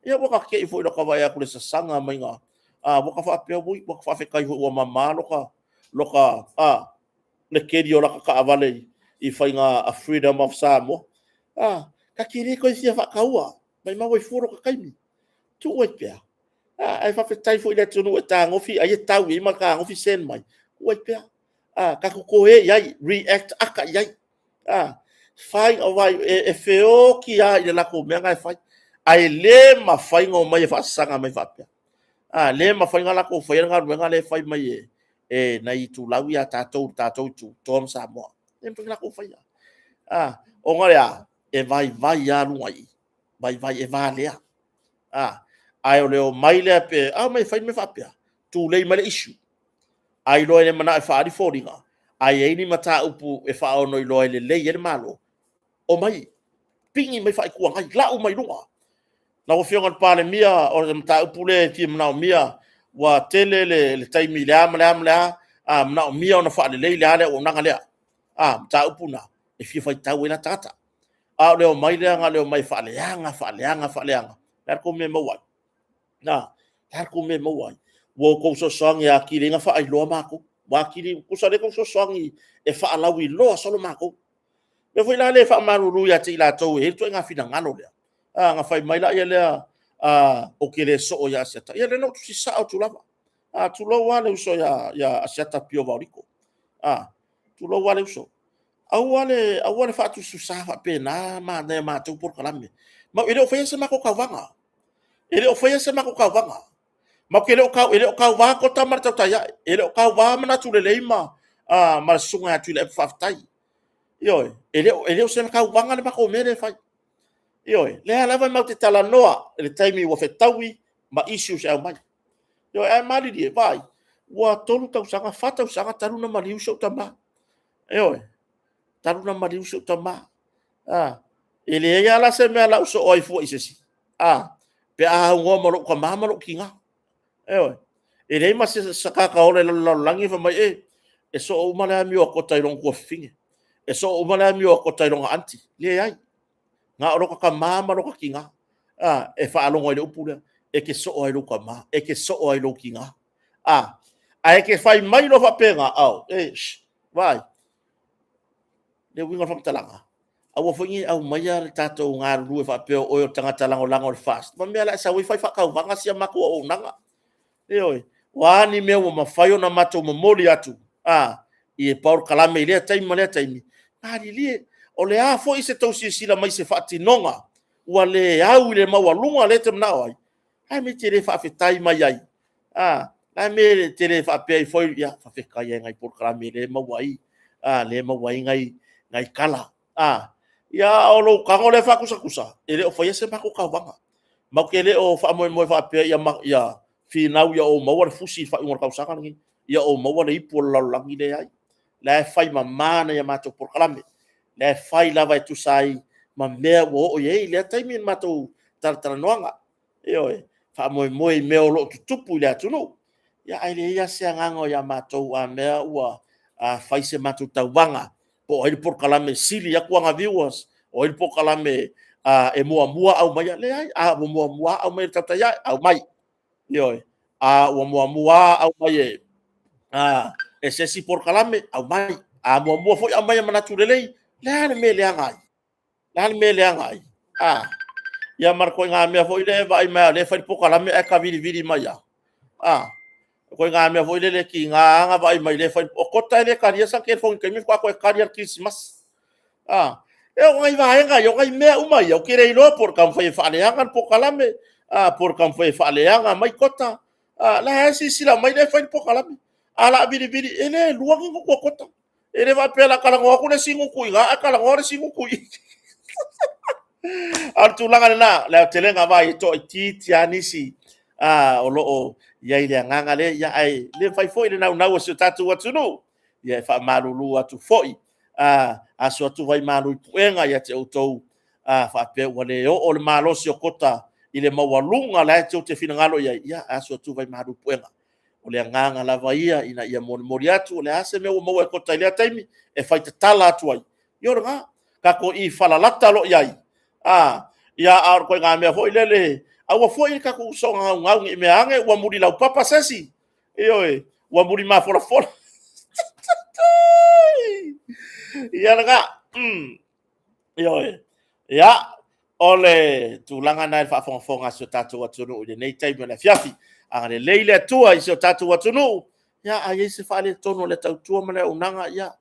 ia ua ta te i foi i lota vaai atu i le sasaga mai, ua ta faapea, oi, ua ta faafetai foi ua mama lota, le keli o lata taavale i faiga a Freedom of Samoa. Ta te le toe fia faataua, maumau ai fua lota taimi, tuu ai pea. Ae faafetai foi i le atunuu e fetagofi ai e tau i ai ma fetagofi send mai, tuu ai pea. Tatou toe i ai, react ata i ai. Fai, vaai, e feoti lava i le latou mea lena e fai, ae le mafai ona omai e faasaga mai faapea. A le mafai ona latou faia le galuega lea e fai mai e nai itulau ia tatou, le tatou itu, Toa ma Samoa. E le mafai ona latou faia. Ona o le a? E vaivai lava luga i i, vaivai, e valea. Ae o le omai lea pe a omai e fai mea faapea, tulei mai le issue. A iloa e le manao e faaali foliga, a i ai ni mataupu e faaono iloa e lelei ai le Malo, omai, pigi mai faa-Itu Agai, lau mai luga. Lau Afioga i le Palemia, o le mataupu lea e fia manaomia, ua tele le taimi i le a ma le a ma le a, manaomia ona faalelei le a le auaunaga lea. Mataupu lena e fia faitau ai la tagata. A o le omai lea na o le omai e faaleaga, faaleaga, faaleaga. O le a le tou mea e maua ai? O le a le tou mea e maua ai? Ua outou fesoasoani e atili ai ona faailoa matou, ua atili, tusa o lea e tau fesoasoani e faalauiloa solo matou. O le mea foi la lea e faamalulu ia te i latou e i ai le ituaiga finagalo lea, ona fai mai lea, ou te le soo ia Asiata. Ia lea na ou tusi sao atu lava. Tulou lava le uso ia Asiata Pio Vaoliko. Tulou lava le uso. Aua le, aua le faatusatusa faapena ma nai a matou polokalame. Ma e le o faia se matou tauvaga. E le o faia se matou tauvaga. Matou te le o tau, e le o tauva Kota ma le Tautai Ae. E le o tauva Manatu Lelei ma, ma le Susuga ia Tuilaepa Faafetai. Ioe, e le o, e le o se tauvaga le matou mea lea e fai. Ioe, lea lava matou te talanoa i le taimi ua fetaui ma issues e aumai. Ioe, ae malilie, vaai, ua 3 tausaga, 4 tausaga talu ona maliu si ou tama. Ioe, talu ona maliu si ou tama. A, e leai lava la se mea o le a ou soo ai fua i se isi, a, pe a aunoa ma lou tama ma lou tina. Ioe, e leai ma se tagata ola i le lalolagi fai mai, e, e soo uma le amio a Kota i lona tuafafine, e soo uma le amio a Kota i lona aunty. Leai, na o lota tama ma lota tina. A, e faalogo ai le upu lea, e te soo ai lou tama, e te soo ai lou tina. A, ae te fai mai loa faapena, ao, e, shh, vaai, le uiga o le faamatalaga, aua foi ne i aumaia le tatou galulue faapea o oe o le tagata lagolago o le FAST, ma mea la e sau ai fai faatauvaga si a matou auaunaga. Ioe, o a ni mea ua mafai ona matou momoli atu, a, i polokalame i lea taimi ma lea taimi, malilie, o le a foi se tou silasila mai i se faatinoga ua le au i le maualuga lea e te manao ai, a mea e te le faafetai mai ai? A, a mea e te le faapea ai foi, ia, faafetai lava i nai polokalame lea e maua ai, a, lea e maua ai nai, nai tala. A, ia, a o lou tago lea e faatusatusa, e le o faia se matou tauvaga. Matou te le o faamoemoe faapea ia, ia finau ia ou maua le fusi i le faaiuga o le tausaga lenei, ia ou maua le ipu o le lalolagi, leai. La e fai mama nai a matou polokalame. La e fai lava e tusa ai ma mea ua oo i ai i lea taimi le matou talatalanoaga. Ioe, faamoemoe i mea o lo o tutupu i le atunuu. Ia, ae leai lava se agaga o ia matou a mea ua fai se matou tauvaga, po o ai le polokalame e sili atu ana viewers, o ai le polokalame e muamua aumaia. Leai, a ua muamua aumai e le Tautai Ae, aumai. Ioe, a ua muamua aumai e, e se isi polokalame, aumai. A muamua foi aumai e Manatu Lelei, le a le mea e leaga ai? Le a le mea e leaga ai? A, ia ma le ituaiga mea foi lea e vaai mai o lea e fai le polokalame ae tavilivili mai lava. A, o ituaiga mea foi lele e tiga lava ona vaai mai lea fai. O Kota e le talia sana telefoni i le taimi faatoa toe tali lava i le Kerisimasi. A, e o nai vaega ia, o nai mea uma ia, ou te le iloa po o le taumafai e faaleaga le polokalame, a, po o le taumafai e faaleaga mai Kota. A, la e silasila mai lea e fai le polokalame. A o le a vilivili, e le lua ni gutu a Kota. E le faapea o le a talanoa atu le isi gutu i ina ae talanoa le isi gutu i i. A o le tulaga lena, le aotelega vaai e toaitiiti lava nisi o lo o i ai le agaga lea, ia, ae le mafai foi le naunau o si o tatou atunuu. Ia e faamalulu atu foi, aso atu vai malu i puega ia te outou, faapea ua le oo le malosi o Kota i le maualuga la e tou te finagalo i ai, ia aso atu vai malu i puega. O le agaga lava ia ina ia molimoli atu, o le a se mea ua maua e Kota i lea taimi, e fai tatala atu ai. Ia o lena, tatou i falalata loa i ai, a, ia, a o le ituaiga mea foi lele, aua foi le tatou soona gaugau ne i mea ane ua muli laupapa se isi, ioe, ua muli mafolafola. Ia lena, Ioe. Ia, o le tulaga na e faafogafoga a si o tatou atunuu i lenei taimi o le afiafi. Agalelei le Atua i si o tatou atunuu. Ia, a i ai se faaletonu o le tautua ma le auaunaga, ia,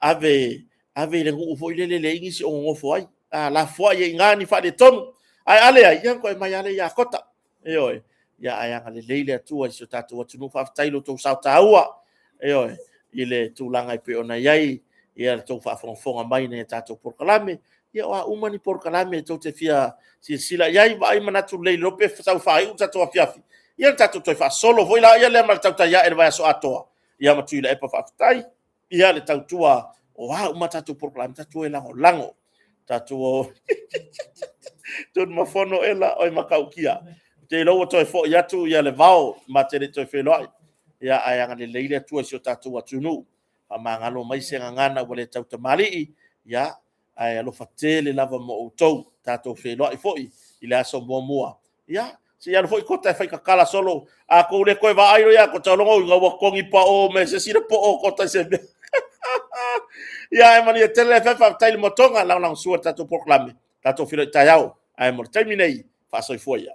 ave, ave i le nuu foi lele e leai nisi o nonofo ai. A, lafoai ai i ina ni faaletonu. Ae a leai, ia ona toe aumai lava lea ia Kota. Ioe. Ia, ae agalelei le Atua i si o tatou atunuu. Faafetai i lo outou sao taua, ioe, i le tulaga e pei ona i ai ia le tou faafogafoga mai i nai a tatou polokalame. Ia, o a uma ni polokalame tou te fia silasila i ai, vaai manatu lelei le iloa pe sau faaiu le tatou afiafi, ia ona tatou toe faasolo foi lea ma le tautai ae i le vaiaso atoa. Ia ma Tuilaepa faafetai. Ia le tautua o a uma tatou polokalame, tatou e lagolago. Tatou o Tunumafono ela oi Matautia. Te iloa ua toe foi atu ia le vao ma te le toe feiloai. Ia ae agalelei le Atua i si o tatou atunuu. Faamagalo mai se gagana ua le tautamalii. Ia ae alofa tele lava mo outou. Tatou feiloai foi i le aso muamua. Ia, se i alu foi Kota e fai tatala solo. A tou le toe vaai loa ia Kota, o lona uiga ua togi pao mai e se isi le poo o Kota i se mea. Ia, ae manuia tele le FF, faafetai i le motoga, lagolagosua i le tatou polokalame. Tatou feiloai taeao. Ae mo le taimi nei, faasoifua ia.